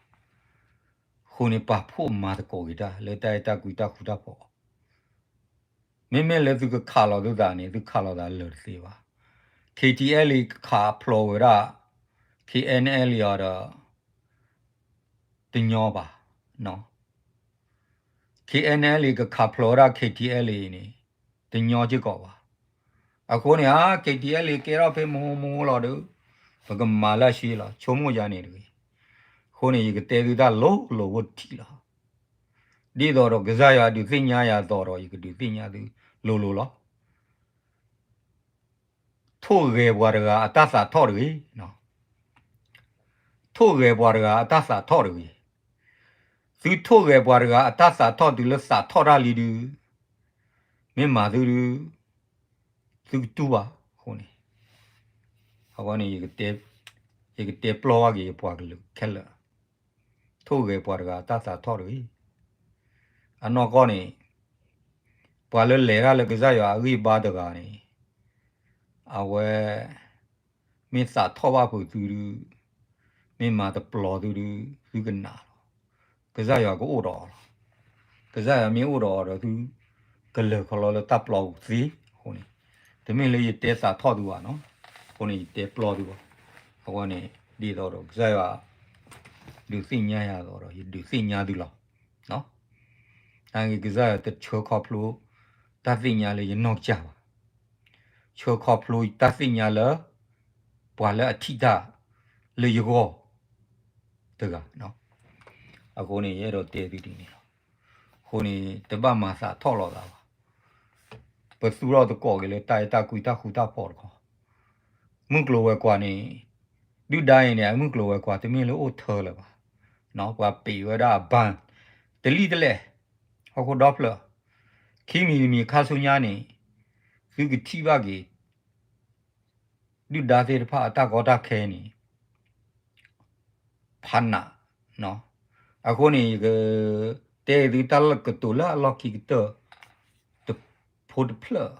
အဃိန့ၣ် ပာ်ဖှိၣ်မၤသကိးက့ၤတၢ် လၢတၢ်အဲၣ်တၢ်ကွံတၢ်ဃူတၢ်ဖိး. မ့မ့ၢ်လၢသုကခးလီၤသုသးန့ၣ် သုခးလီၤသးလၢာ်တသ့ဘၣ်. KTLA ကခးဖျိးဝဲဒၣ် KNLA အီၤဒီး တညီဘၣ်. KNLA ကခးဖျိးဝဲဒၣ် KTLA န့ၣ် တညီစ့ၢ်ကီးဘၣ်. အဃိန့ၣ် KTLA ကဲထီၣ်ဖဲမဟိမဟိလီၤဒီး ပကမၤလၢအဆှံလီၤ ဆိကမိၣ်ယၤန့ၣ်တဂ့ၤ. အဃိန့ၣ် ယကတဲသုတၢ်လိၤလိၤဖိတထံၣ်လီၤ. ဒ်သိးဒီးကစၢ်ယွၤဒုးသ့ၣ်ညါယၤအသိးဒီး ယကဒုးသ့ၣ်ညါသုလိၤလိၤလီၤ. ထိၣ်ဂဲၤပှၤတဂၤအတၢ်သးထီၣ်တဂ့ၤ. ထိၣ်ဂဲၤပှၤတဂၤအတၢ်သးထီၣ်တဂ့ၤ. သုထိၣ်ဂဲၤပှၤတဂၤအတၢ်သးထီၣ်တုၤလၢသးထီၣ်တၢ်လံဒုး မ့ၢ်မၤသုဒုး သုကတူၢ်ဘၣ်အဃိန့ၣ်, အဝဲန့ၣ် ယကတဲပျီဘၣ်က့ၤယပှၤကလုာ်ခဲလၢာ်, ထိၣ်ဂဲၤပှၤတဂၤတၢ်သးထီၣ်တဂ့ၤ. အနီၢ်ကီၢ်န့ၣ် ပှၤလၢလဲၤတၢ်လၢကစၢ်ယွၤအဂံၢ်အဘါတဂၤန့ၣ် အဝဲ မ့ၢ်သးထီၣ်ဘၣ်ဖုးသုဒုး, မ့ၢ်မၤတပျီၤသုဒုး သုကနးလီၤ. ကစၢ်ယွၤကအိၣ်ဒီးအီၤလီၤ. ကစၢ်ယွၤမ့ၢ်အိၣ်ဒီးအီၤဒီးသု ကလၢာ်ခီလီလၢတၢ်ပျီပူၤသ့အဃိန့ၣ်, တမ့ၢ်လၢယတဲသးထီၣ်သုဘၣ်နီၤ, အဃိန့ၣ် ယတဲပျီသုဘၣ်. အဃိန့ၣ် ဒ်သိးဒီးကစၢ်ယွၤ ဒုးသ့ၣ်ညါယၤဒီး ယဒုးသ့ၣ်ညါသုလီၤ. နာ်က့ ကစၢ်ယွၤတဆှၢခီဖျိ တၢ်သ့ၣ်ညါလၢယနီၢ်ကစၢ်ဘၣ်. ဆှၢခီဖျိတၢ်သ့ၣ်ညါလၢ ပှၤလၢအထံၣ်တၢ်လၢယဂီၢ်တဂၤ. အဃိန့ၣ် ယအဲၣ်ဒိးတဲသုဒ်န့ၣ်လီၤ. အဃိန့ၣ် တဘၣ်မၤသးထီၣ်လိာ်သးဘၣ်. ပသူၣ်ထီၣ်သကိးက့ၤလၢတၢ်အဲၣ်တၢ်ကွံတၢ်ဃူတၢ်ဖိးတခီ, မုၢ်ကျိၤဝဲၤကွာ်န့ၣ် ဒုၣ်ဒါအံၤန့ၣ် အမုၢ်ကျိၤဝဲၤကွာ်တမ့ၢ်လၢအိၣ်ထၢလၢၤဘၣ်. ပှၤပ့ၤဝဲဒၣ်အဘၣ် တလံၣ်တလဲၣ်, ဟီၣ်ခိၣ်ဒီဖျၢၣ်, ခံမံၤတမံၤခါဆူညါန့ၣ် သုကထံၣ်ဘၣ်က့ၤ ဒုၣ်ဒါသ့ၣ်တဖၣ်အတၢ်ကီတၢ်ခဲန့ၣ် ဖးနး. အဃိန့ၣ် ယကတဲသုတၢ်ကတိၤလၢအလီၢ်ခံကတၢၢ် တဖိတဖျၢၣ်,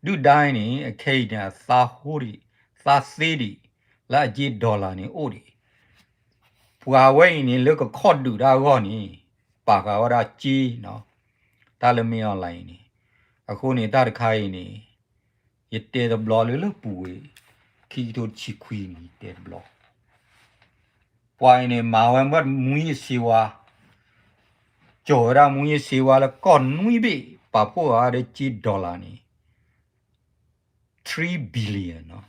ဒုၣ်ဒါအံၤန့ၣ် အခဲအံၤန့ၣ် အသးဟိဒံး, သးသ့ဒံး, လၢအက့ dollar န့ၣ်အိၣ်ဒံး. ပှၤဝဲအံၤန့ၣ် လၢကခီၣ်ဒုးတၢ်အဂီၢ်န့ၣ် ပာ်ဃာ်ဝဲဒၣ်က့နီၤ, တၢ်လၢ မင်းအောင်လှိုင် အံၤန့ၣ်. အဃိန့ၣ် တၢ်တခါအံၤန့ၣ် ယတဲတဘျီလၢလၢပူၤကွံာ် ခံကထိတဆံခွံန့ၣ် ယတဲတဘျီ. ပှၤအံၤန့ၣ် မၤဝဲမ့ၢ်မူးယစ်ဆေးဝါး, ကၠီၤဝဲဒၣ်မူးယစ်ဆေးဝါးလၢကီၢ်နွံဘ့ၣ် ပာ်ဖှိၣ်အီၤဒီးက့ dollar န့ၣ် three billion နီၤ,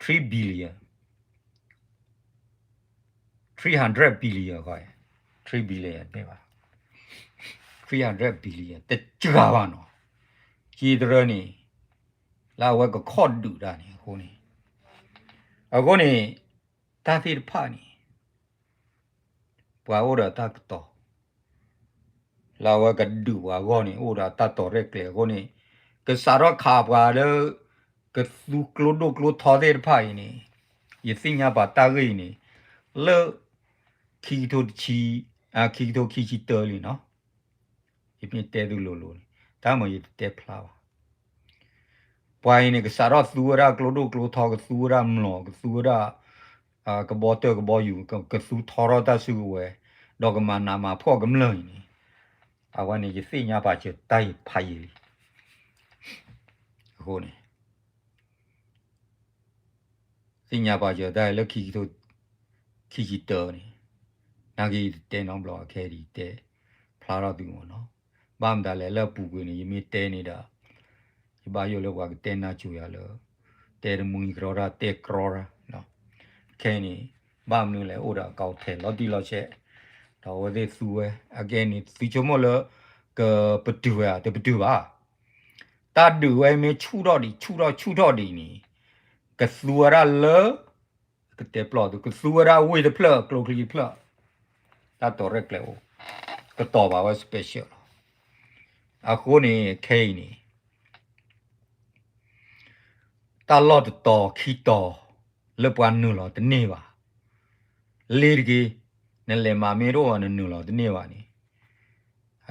three billion, three hundred billion ဃီ, three billion တမ့ၢ်ဘၣ်, three hundred billion တစှၤဘၣ်နီၤ, က့တရၢန့ၣ် လၢအဝဲကခီၣ်ဒုးတၢ်န့ၣ်အဃိန့ၣ်, အဃိန့ၣ် တၢ်သ့ၣ်တဖၣ်န့ၣ် ပှၤအိၣ်ဒီးတၢ်ကတိၤ လၢအဝဲကဒုးပှၤအဂီၢ်န့ၣ် အိၣ်ဒီးတၢ်တီၤရဲၣ်ကျဲၤအဃိန့ၣ်, ကစးထီၣ်ခးပှၤလၢ ကသူကျိဒိၣ်ကျိထီသ့ၣ်တဖၣ်အံၤန့ၣ်, ယသ့ၣ်ညါပာ်တၢ်ဂ့ၢ်အံၤန့ၣ် လၢ ခံကထိတဆံ, ခံကထိခံဆံတၢလံနီၤ, ယမ့ၢ်တဲသုလိၤလိၤန့ၣ် တၢ်မၤယတတဲဖျါဘၣ်. ပှၤအံၤန့ၣ် ကစးထီၣ်သူဝဲဒၣ်ကျိဒိၣ်ကျိထီ, ကသူဝဲဒၣ်မျိာ်, ကသူဝဲဒၣ် ကဘီတၢၢ်ကဘီယူၤ, ကသူထီထီၣ်တၢ်စုကဝဲၤ, ဒီးကမၤနးမၤဖှီၣ်ကမျၢၢ်အံၤန့ၣ်, အဝဲန့ၣ် ယသ့ၣ်ညါပာ်စၢၤတၢ်အံၤဖးယံာ်လံ. အဃိန့ၣ် သ့ၣ်ညါပာ်စၢၤတၢ်အံၤလၢ ခံကထိခံဆံတၢန့ၣ်, နာ်က့ယတတဲနီတဘျီ, အခဲအံၤယတဲဖျါထီၣ်သုမ့ၢ်နီၤ. ဘၣ်မတၤလဲၣ် လၢအပူၤကွံာ်န့ၣ် ယမ့ၢ်တဲန့ၣ်ဒီး ယဘၣ်ယိၣ်လၢပှၤကတဲနါစိၤယၤလၢ တဲတမှံကရီတၢ် တဲကြီတၢ်, ခဲအံၤန့ၣ် ဘၣ်မနုၤလဲၣ် အိၣ်ဒီးအကီထဲးလီၤတံၢ်လီၤဆဲး, ဒီးအဝဲသ့ၣ်သူဝဲ, အကဲန့ၣ် သုဆိကမိၣ်လၢ ကပတုာ်ဝဲဧါ, တပတုာ်ဘၣ်. တၢ်ဒုးဝဲမ့ၢ်ဆူၣ်ထီၣ်ဒံး ဆူၣ်ထီၣ်ဆူၣ်ထီၣ်ဒံးန့ၣ် ကသူဝဲဒၣ်လၢ ကတဲပျီသု ကသူဝဲဒၣ်ဝ့ၢ်တဖျၢၣ် ကျိချံတဖျၢၣ်, တၢ်တီၤရဲၣ်ကျဲၤအိၣ်, ကတီၤဘၣ်ဝဲ special လီၤ. အဃိန့ၣ် ခဲအံၤန့ၣ် တၢ်လီၢ်တတီၤခံတီၤ လၢပှၤနုာ်လီၤတန့ၢ်ဘၣ်. လ့ၤတက့ၢ်, နလဲၤမၤမ့ၢ်တအိၣ် နနုာ်လီၤတန့ၢ်ဘၣ်န့ၣ်,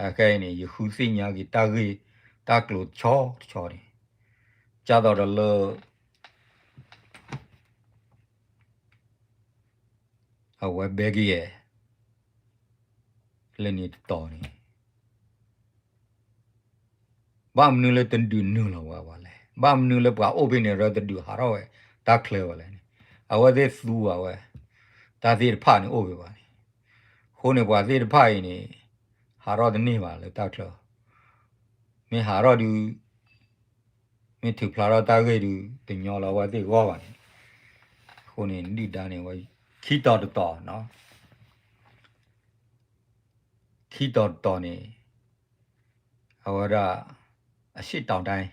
အခဲအံၤန့ၣ် ယဃုသ့ၣ်ညါက့ၤတၢ်ဂ့ၢ်တၢ်ကျိၤတဆီတဆီန့ၣ်, ကၢ်သိးဒီးလၢ အဝဲဘဲကယဲၢ် လၢန့ၣ်တတီၤန့ၣ် ဘၣ်မနုၤလၢတဒုးနုာ်လီၤဝဲဘၣ်လဲၣ်. ဘၣ်မနုၤလၢပှၤအိၣ်ဖဲန့ၣ် ရၢတဒုးဟးထီၣ်ဝဲတၢ်ချၢဘၣ်လဲၣ်န့ၣ်, အဝဲသ့ၣ်သူဘၣ်ဝဲ, တၢ်သ့ၣ်တဖၣ်န့ၣ်အိၣ်ဖဲဘၣ်န့ၣ်, အဃိန့ၣ် ပှၤသ့ၣ်တဖၣ်အံၤန့ၣ် ဟးထီၣ်တန့ၢ်ဘၣ်လၢတၢ်ချၢ, မ့ၢ်ဟးထီၣ်ဒုး မ့ၢ်ထုးဖျါထီၣ်တၢ်ဂ့ၢ်ဒုး တညီလၢအဝဲသ့ၣ်ဂီၢ်ဘၣ်န့ၣ်, အဃိန့ၣ် ဒုၣ်ဒါန့ၣ် ဝဲ ခံတီၤတတီၤ, ခံတီၤတတီၤန့ၣ် အဝဲဒၣ် အရှေ့တောင်တိုင်း,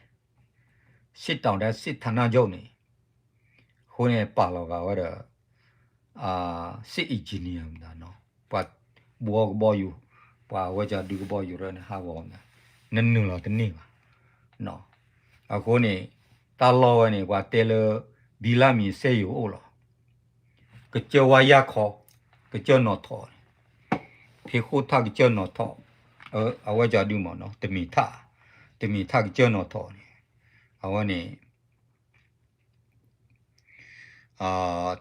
ရှေ့တောင်တိုင်း စစ်ဌာနချုပ်န့ၣ်, အဃိန့ၣ် ပာ်လီၤဂာ်ဝဲဒီး စစ် engineer မတၤနီၤ, ပှၤဘှီကဘီယူၤ, ပှၤအဝဲကၠီဒုကဘီယူၤရၢန့ၣ် ဟးဂီၤမး နနုာ်လီၤတန့ၢ်ဘၣ်. အဃိန့ၣ် တၢ်လီၢ်ဝဲန့ၣ် ပှၤတဲလၢ ဘံလၢမံၤစဲယိၤအိၣ်လီၤ. ကစၢၢ်ဝါယၢ်ခီ, ကစၢၢ်နီၣ်ထိးန့ၣ်, ဖဲဃိၣ်ထၣ်ကစၢၢ်နီၣ်ထိး, အဝဲကၠီဒုမးနီၤ တမ့ၢ်ထၣ်, တမ့ၢ်ထၣ်ကစၢၢ်နီၣ်ထိးန့ၣ်, အဝဲန့ၣ်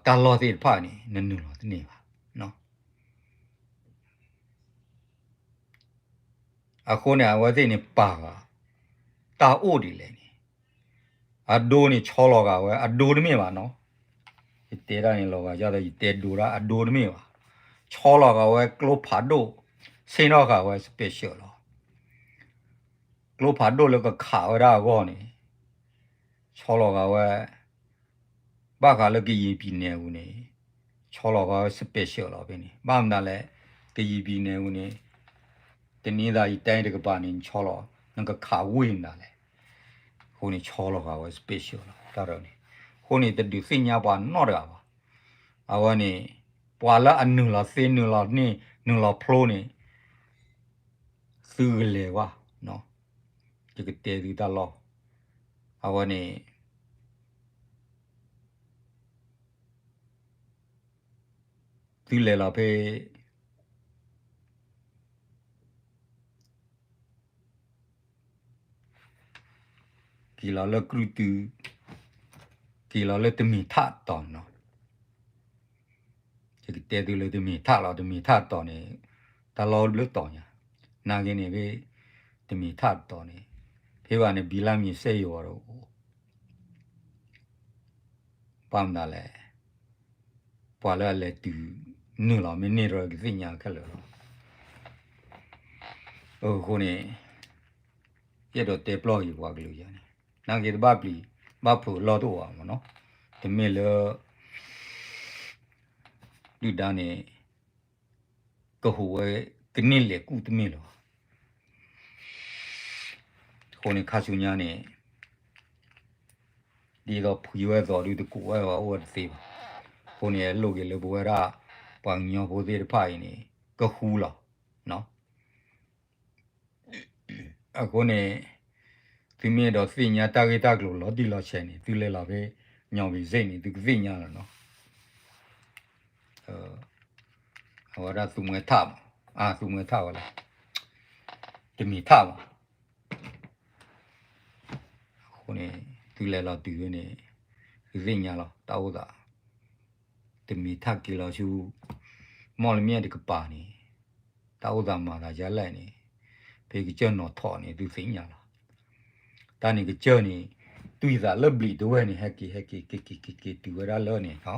တၢ်လီၢ်သ့ၣ်တဖၣ်န့ၣ် နနုာ်လီၤတန့ၢ်ဘၣ်. အဃိန့ၣ် အဝဲသ့ၣ်န့ၣ်ပာ်ဃာ် တၢ်အိၣ်ဒ်လဲၣ်န့ၣ်, အဒိန့ၣ်ဆီလီၤဃာ်ဝဲ အဒိတမ့ၢ်ဘၣ်နီၤ, ယတဲတၢ်န့ၣ်လီၤဂာ်ယဒီး ယတဲဒိတၢ် အဒိတမ့ၢ်ဘၣ်, ဆီလီၤဃာ်ဝဲကျိဖးဒိၣ်, ဆ့ၣ်နီၤဃာ်ဝဲ special လီၤ. ကျိဖးဒိၣ်လၢကခးဝဲဒၣ်အဂီၢ်န့ၣ် ဆီလီၤဃာ်ဝဲ, ဘၣ်ဃးလၢကယံၤပံၤနဲၣ်ပူၤန့ၣ် ဆီလီၤဃာ်ဝဲ special လီၤဖဲန့ၣ်, ဘၣ်မနုၤလဲၣ်, ကယံၤပံၤနဲၣ်ပူၤန့ၣ် တနံၤသးယတဲတကပၤန့ၣ် ဆီလီၤ, နကခးဝ့ၢ်မနုၤလဲၣ်, အဃိန့ၣ် ဆီလီၤဃာ်ဝဲ special လီၤ တၢ်ဒီးန့ၣ်, အဃိန့ၣ် တဒုးသ့ၣ်ညါပှၤနီတဂၤဘၣ်. အဝဲန့ၣ် ပှၤလၢအနုာ်လီၤသ့ နုာ်လီၤန့ၢ် နုာ်လီၤဖျိန့ၣ် သုကလဲၤဝဲ, ယကတဲသုတၢ်လီၢ်, အဝဲန့ၣ် သုလဲၤလီၤဖဲ က့ၤလီၤလၢကြုၢ်တု, က့ၤလီၤလၢတမ့ၢ်ထၣ်တီၤနီၤ, ယကတဲသုလၢတမ့ၢ်ထၣ်လီၤ, တမ့ၢ်ထၣ်တီၤန့ၣ် တၢ်လီၢ်ဘျၢတီၤညါ, နာ်က့န့ၣ်ဖဲ တမ့ၢ်ထၣ်တီၤန့ၣ် ဖဲဘၣ်န့ၣ် ဘံလၢမံၤစဲယိၤအီၤဒီး ဘၣ်မနုၤလဲၣ်, ပှၤလၢအလဲၤတုၤနုာ်လီၤမ့ၢ်န့ၢ်ဒီးကသ့ၣ်ညါခဲလၢာ်လီၤ. အဃိန့ၣ် ယအဲၣ်ဒိးတဲပျီၢ်က့ၤပှၤကလုာ်ယၤန့ၣ်, နာ်က့တဘၣ်ပျံၤ ဘၣ်ဖုးလီၢ်တအိၣ်ဘၣ်မးနီၤ, တမ့ၢ်လၢ ဒုၣ်ဒါန့ၣ် ကဟူးဝဲ ကန့ၢ်လဲၤကူၣ်တမ့ၢ်လၢၤဘၣ်. အဃိန့ၣ် ခါဆူညါန့ၣ် ဒ်သိးဖှံဝဲသိးဒုးတကူးဝဲဘၣ်အိၣ်ဝဲတသ့ဘၣ်. အဃိန့ၣ် လိၣ်က့ၤလၢပဝဲဒၣ် ပှၤကညီဖိသ့ၣ်တဖၣ်အံၤန့ၣ် ကဃူလီၤ. အဃိန့ၣ် သုမ့ၢ်အဲၣ်ဒိးသ့ၣ်ညါတၢ်ဂ့ၢ်တၢ်ကျိၤလီၤတံၢ်လီၤဆဲးန့ၣ် သုလဲၤလီၤဖဲ ညီဝံၤစ့ၣ်န့ၣ် သုကသ့ၣ်ညါလီၤနီၤ. အဝဲဒၣ်သူမှဲထၣ်မး, အသူမှဲထၣ်ဝဲလဲၣ်, တမ့ၢ်ထၣ်မး. အဃိန့ၣ် သုလဲၤလီၤတုၤန့ၣ် သုသ့ၣ်ညါလီၤ တၢ်အိၣ်သး တမ့ၢ်ထၣ်က့ၤလီၤဆူ မီၣ်လမၠဲၣ်တကပၤန့ၣ် တၢ်အိၣ်သးမၤသးယါလဲၣ်န့ၣ် ဖဲကစၢၢ်နီၣ်ထိးန့ၣ် သုသ့ၣ်ညါလီၤ. တၢ်န့ၣ်ကစၢၢ်န့ၣ် တွံၢ်သးလၢဘျံးတဝဲၢ်န့ၣ် ဟဲက့ၤ ဟဲက့ၤ က့ၤက့ၤက့ၤက့ၤတုၤဝဲဒၣ်လၢန့ၣ်,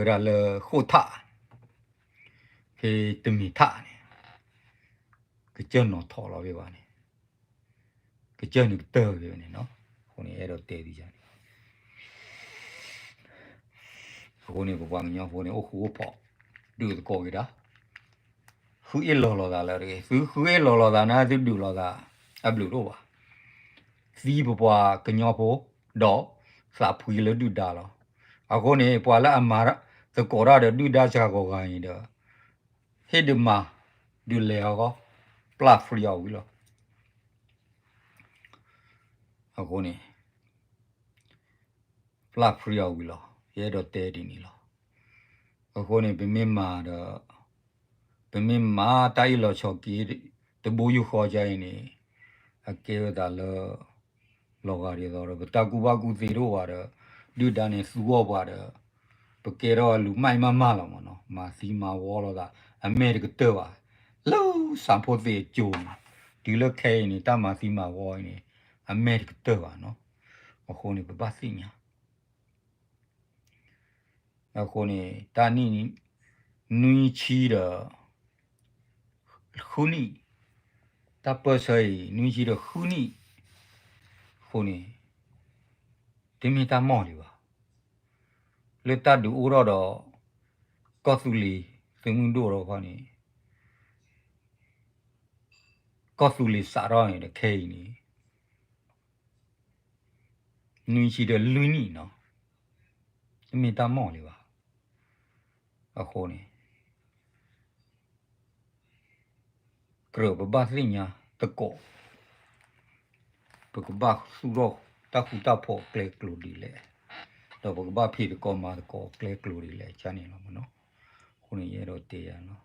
တုၤဝဲဒၣ်လၢဃိၣ်ထၣ် ဖဲတမ့ၢ်ထၣ်န့ၣ် ကစၢၢ်နီၣ်ထိးလီၤဖဲဘၣ်န့ၣ် ကစၢၢ်န့ၣ်ကတၢၢ်ဖဲန့ၣ်နီၤ. အဃိန့ၣ် အဲၣ်ဒိးတဲဒ်န့ၣ် အဃိန့ၣ် ပပှၤကညီဖိန့ၣ် အိၣ်ဃူအိၣ်ဖိး ဒုးသကိးက့ၤတၢ် ဃုအ့ၣ်လီၤလိာ်သးလၢတဂ့ၤ, သုဃုအ့ၣ်လီၤလိာ်သးန့ၣ် သုဒုးလိာ်သး အဘျုးတအိၣ်ဘၣ်. သံပပှၤကညီဖိ ဒီးသးဖှံလၢဒုၣ်ဒါလီၤ. အဃိန့ၣ် ပှၤလၢအမၤသကိးတၢ်ဒီးဒုၣ်ဒါစှၤဂီၤဂၤန့ၣ်ဒီး ဟ့ၣ်ဒုးမၤ ဒုးလဲၤအဂီၢ် ပျၢ် free အီၤဝံၤလီၤ. အဃိန့ၣ် ပျၢ် free အီၤဝံၤလီၤ. ယအဲၣ်ဒိးတဲဒ်န့ၣ်လီၤ. အဃိန့ၣ် ပမ့ၢ်မၤဒီး ပမ့ၢ်မၤတၢ်အ့ၣ်လိာ်ဆိးက့ တဘိယူၢ်ဃီကါအံၤန့ၣ် အကဲဝဲသးလၢ လီၤဂာ်ဒ်သိးဒီး ပတၢ်ကူၣ်ဘၣ်ကူၣ်သ့တအိၣ်ဘၣ်ဒီး ဒုၣ်ဒါန့ၣ်သူအီၣ်ပှၤဒီး ပကဲထီၣ်လူၤမၢ်မၢ်မၢ်လီၤမးနီၤ. မၤသံမၤဝီလိာ်သး အမဲာ်တကတၢၢ်ဘၣ်. လၢစၣ်ဖိသ့ၣ်အကၠိၤန့ၣ် တုၤလၢခဲအံၤန့ၣ် တၢ်မၤသံမၤဝီအံၤန့ၣ် အမဲာ်တကတၢၢ်ဘၣ်နီၤ. အဃိန့ၣ် ပဘၣ်သ့ၣ်ညါ အဃိန့ၣ် တၢ်နံၣ် နွံဆံဒီး ဃုနံၣ်, တၢ်ပၢၢ်ဆၢအံၤ နွံဆံဒီးဃုနံၣ်, အဃိန့ၣ် တမ့ၢ်တၢ်မီၢ်လံဘၣ်. လၢတၢ်ဒုးအိၣ်ထီၣ်ဒီး ကီၢ်သူလ့ၤသုးမုၢ်ဒိၣ်ဒီးခီန့ၣ် ကီၢ်သူလ့ၤစးထီၣ်န့ၣ်ဒီးခဲအံၤန့ၣ် နွံဆံဒီးလွံၢ်နံၣ်နီၤ, တမ့ၢ်တၢ်မီၢ်လံဘၣ်. အဃိန့ၣ် ပ ကြၢးပဘၣ်သ့ၣ်ညါသကိး ပကဘၣ်သူၣ်ထီၣ်တၢ်ဃူတၢ်ဖိးအကျဲကျိၤဒ်လဲၣ်, ဒီးပကဘၣ်ဖံးသကိးမၤသကိးအကျဲကျိၤဒ်လဲၣ် ကန့ၣ်လီၤမ့ၢ်နီၤ. အဃိန့ၣ် ယအဲၣ်ဒိးတဲယၤလီၤ.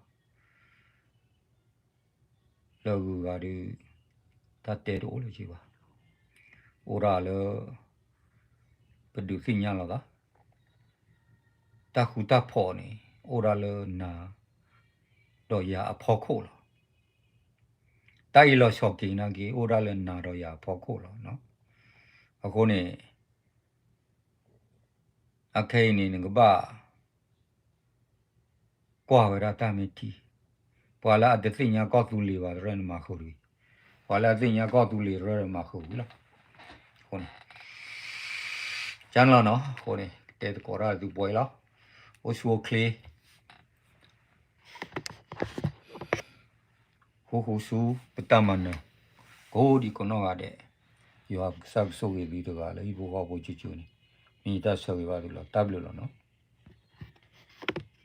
လၢအဂုၤအဂၤဒုး တၢ်တဲတအိၣ်လၢၤဘၣ်. အိၣ်ဒၣ်လၢ ပဒုးသ့ၣ်ညါလီၤသး တၢ်ဃူတၢ်ဖိးန့ၣ် အိၣ်ဒၣ်လၢနၤဒီးယၤအဖီခိၣ်လီၤ. တၢ်အံၤလီၤဆီၣ်က့ၤနာ်က့ၤ အိၣ်ဒၣ်လၢနၤဒီးယၤအဖီခိၣ်လီၤ. အဃိန့ၣ် အခဲအံၤန့ၣ် နကဘၣ် ကွၢ်ဝဲဒၣ်တၢ်မ့ၢ်ထံ, ပှၤလၢအတသ့ၣ်ညါကီၢ်သူလ့ၤဘၣ်တရၢၣ်န့ၣ်မၤဃုာ်တဂ့ၤ, ပှၤလၢအသ့ၣ်ညါကီၢ်သူလ့ၤတရၢၣ်ဒီးမၤဃုာ်ဝံၤလီၤ. အဃိန့ၣ် ကန့ၣ်လီၤနီၤ. အဃိန့ၣ် ကတဲသကိးတၢ်သုပှဲၤလီၤ. အိၣ်ဆူၣ်အိၣ်ချ့ ဃူဃူဆူပတၢ်မၤနၢၤ ကိးဒံကိးနီၢ်ဂၤဒဲး, ယွၤကစၢ်ကဆိၣ်ဂ့ၤသုတဂၤလၢဟံၣ်ဖိဃီဖိကၠိကၠိန့ၣ်, မ့ၢ်ယတၢ်ဆၢဂ့ၤဘၣ်သုလီၤ. တၢ်ဘျုးလီၤနီၤ.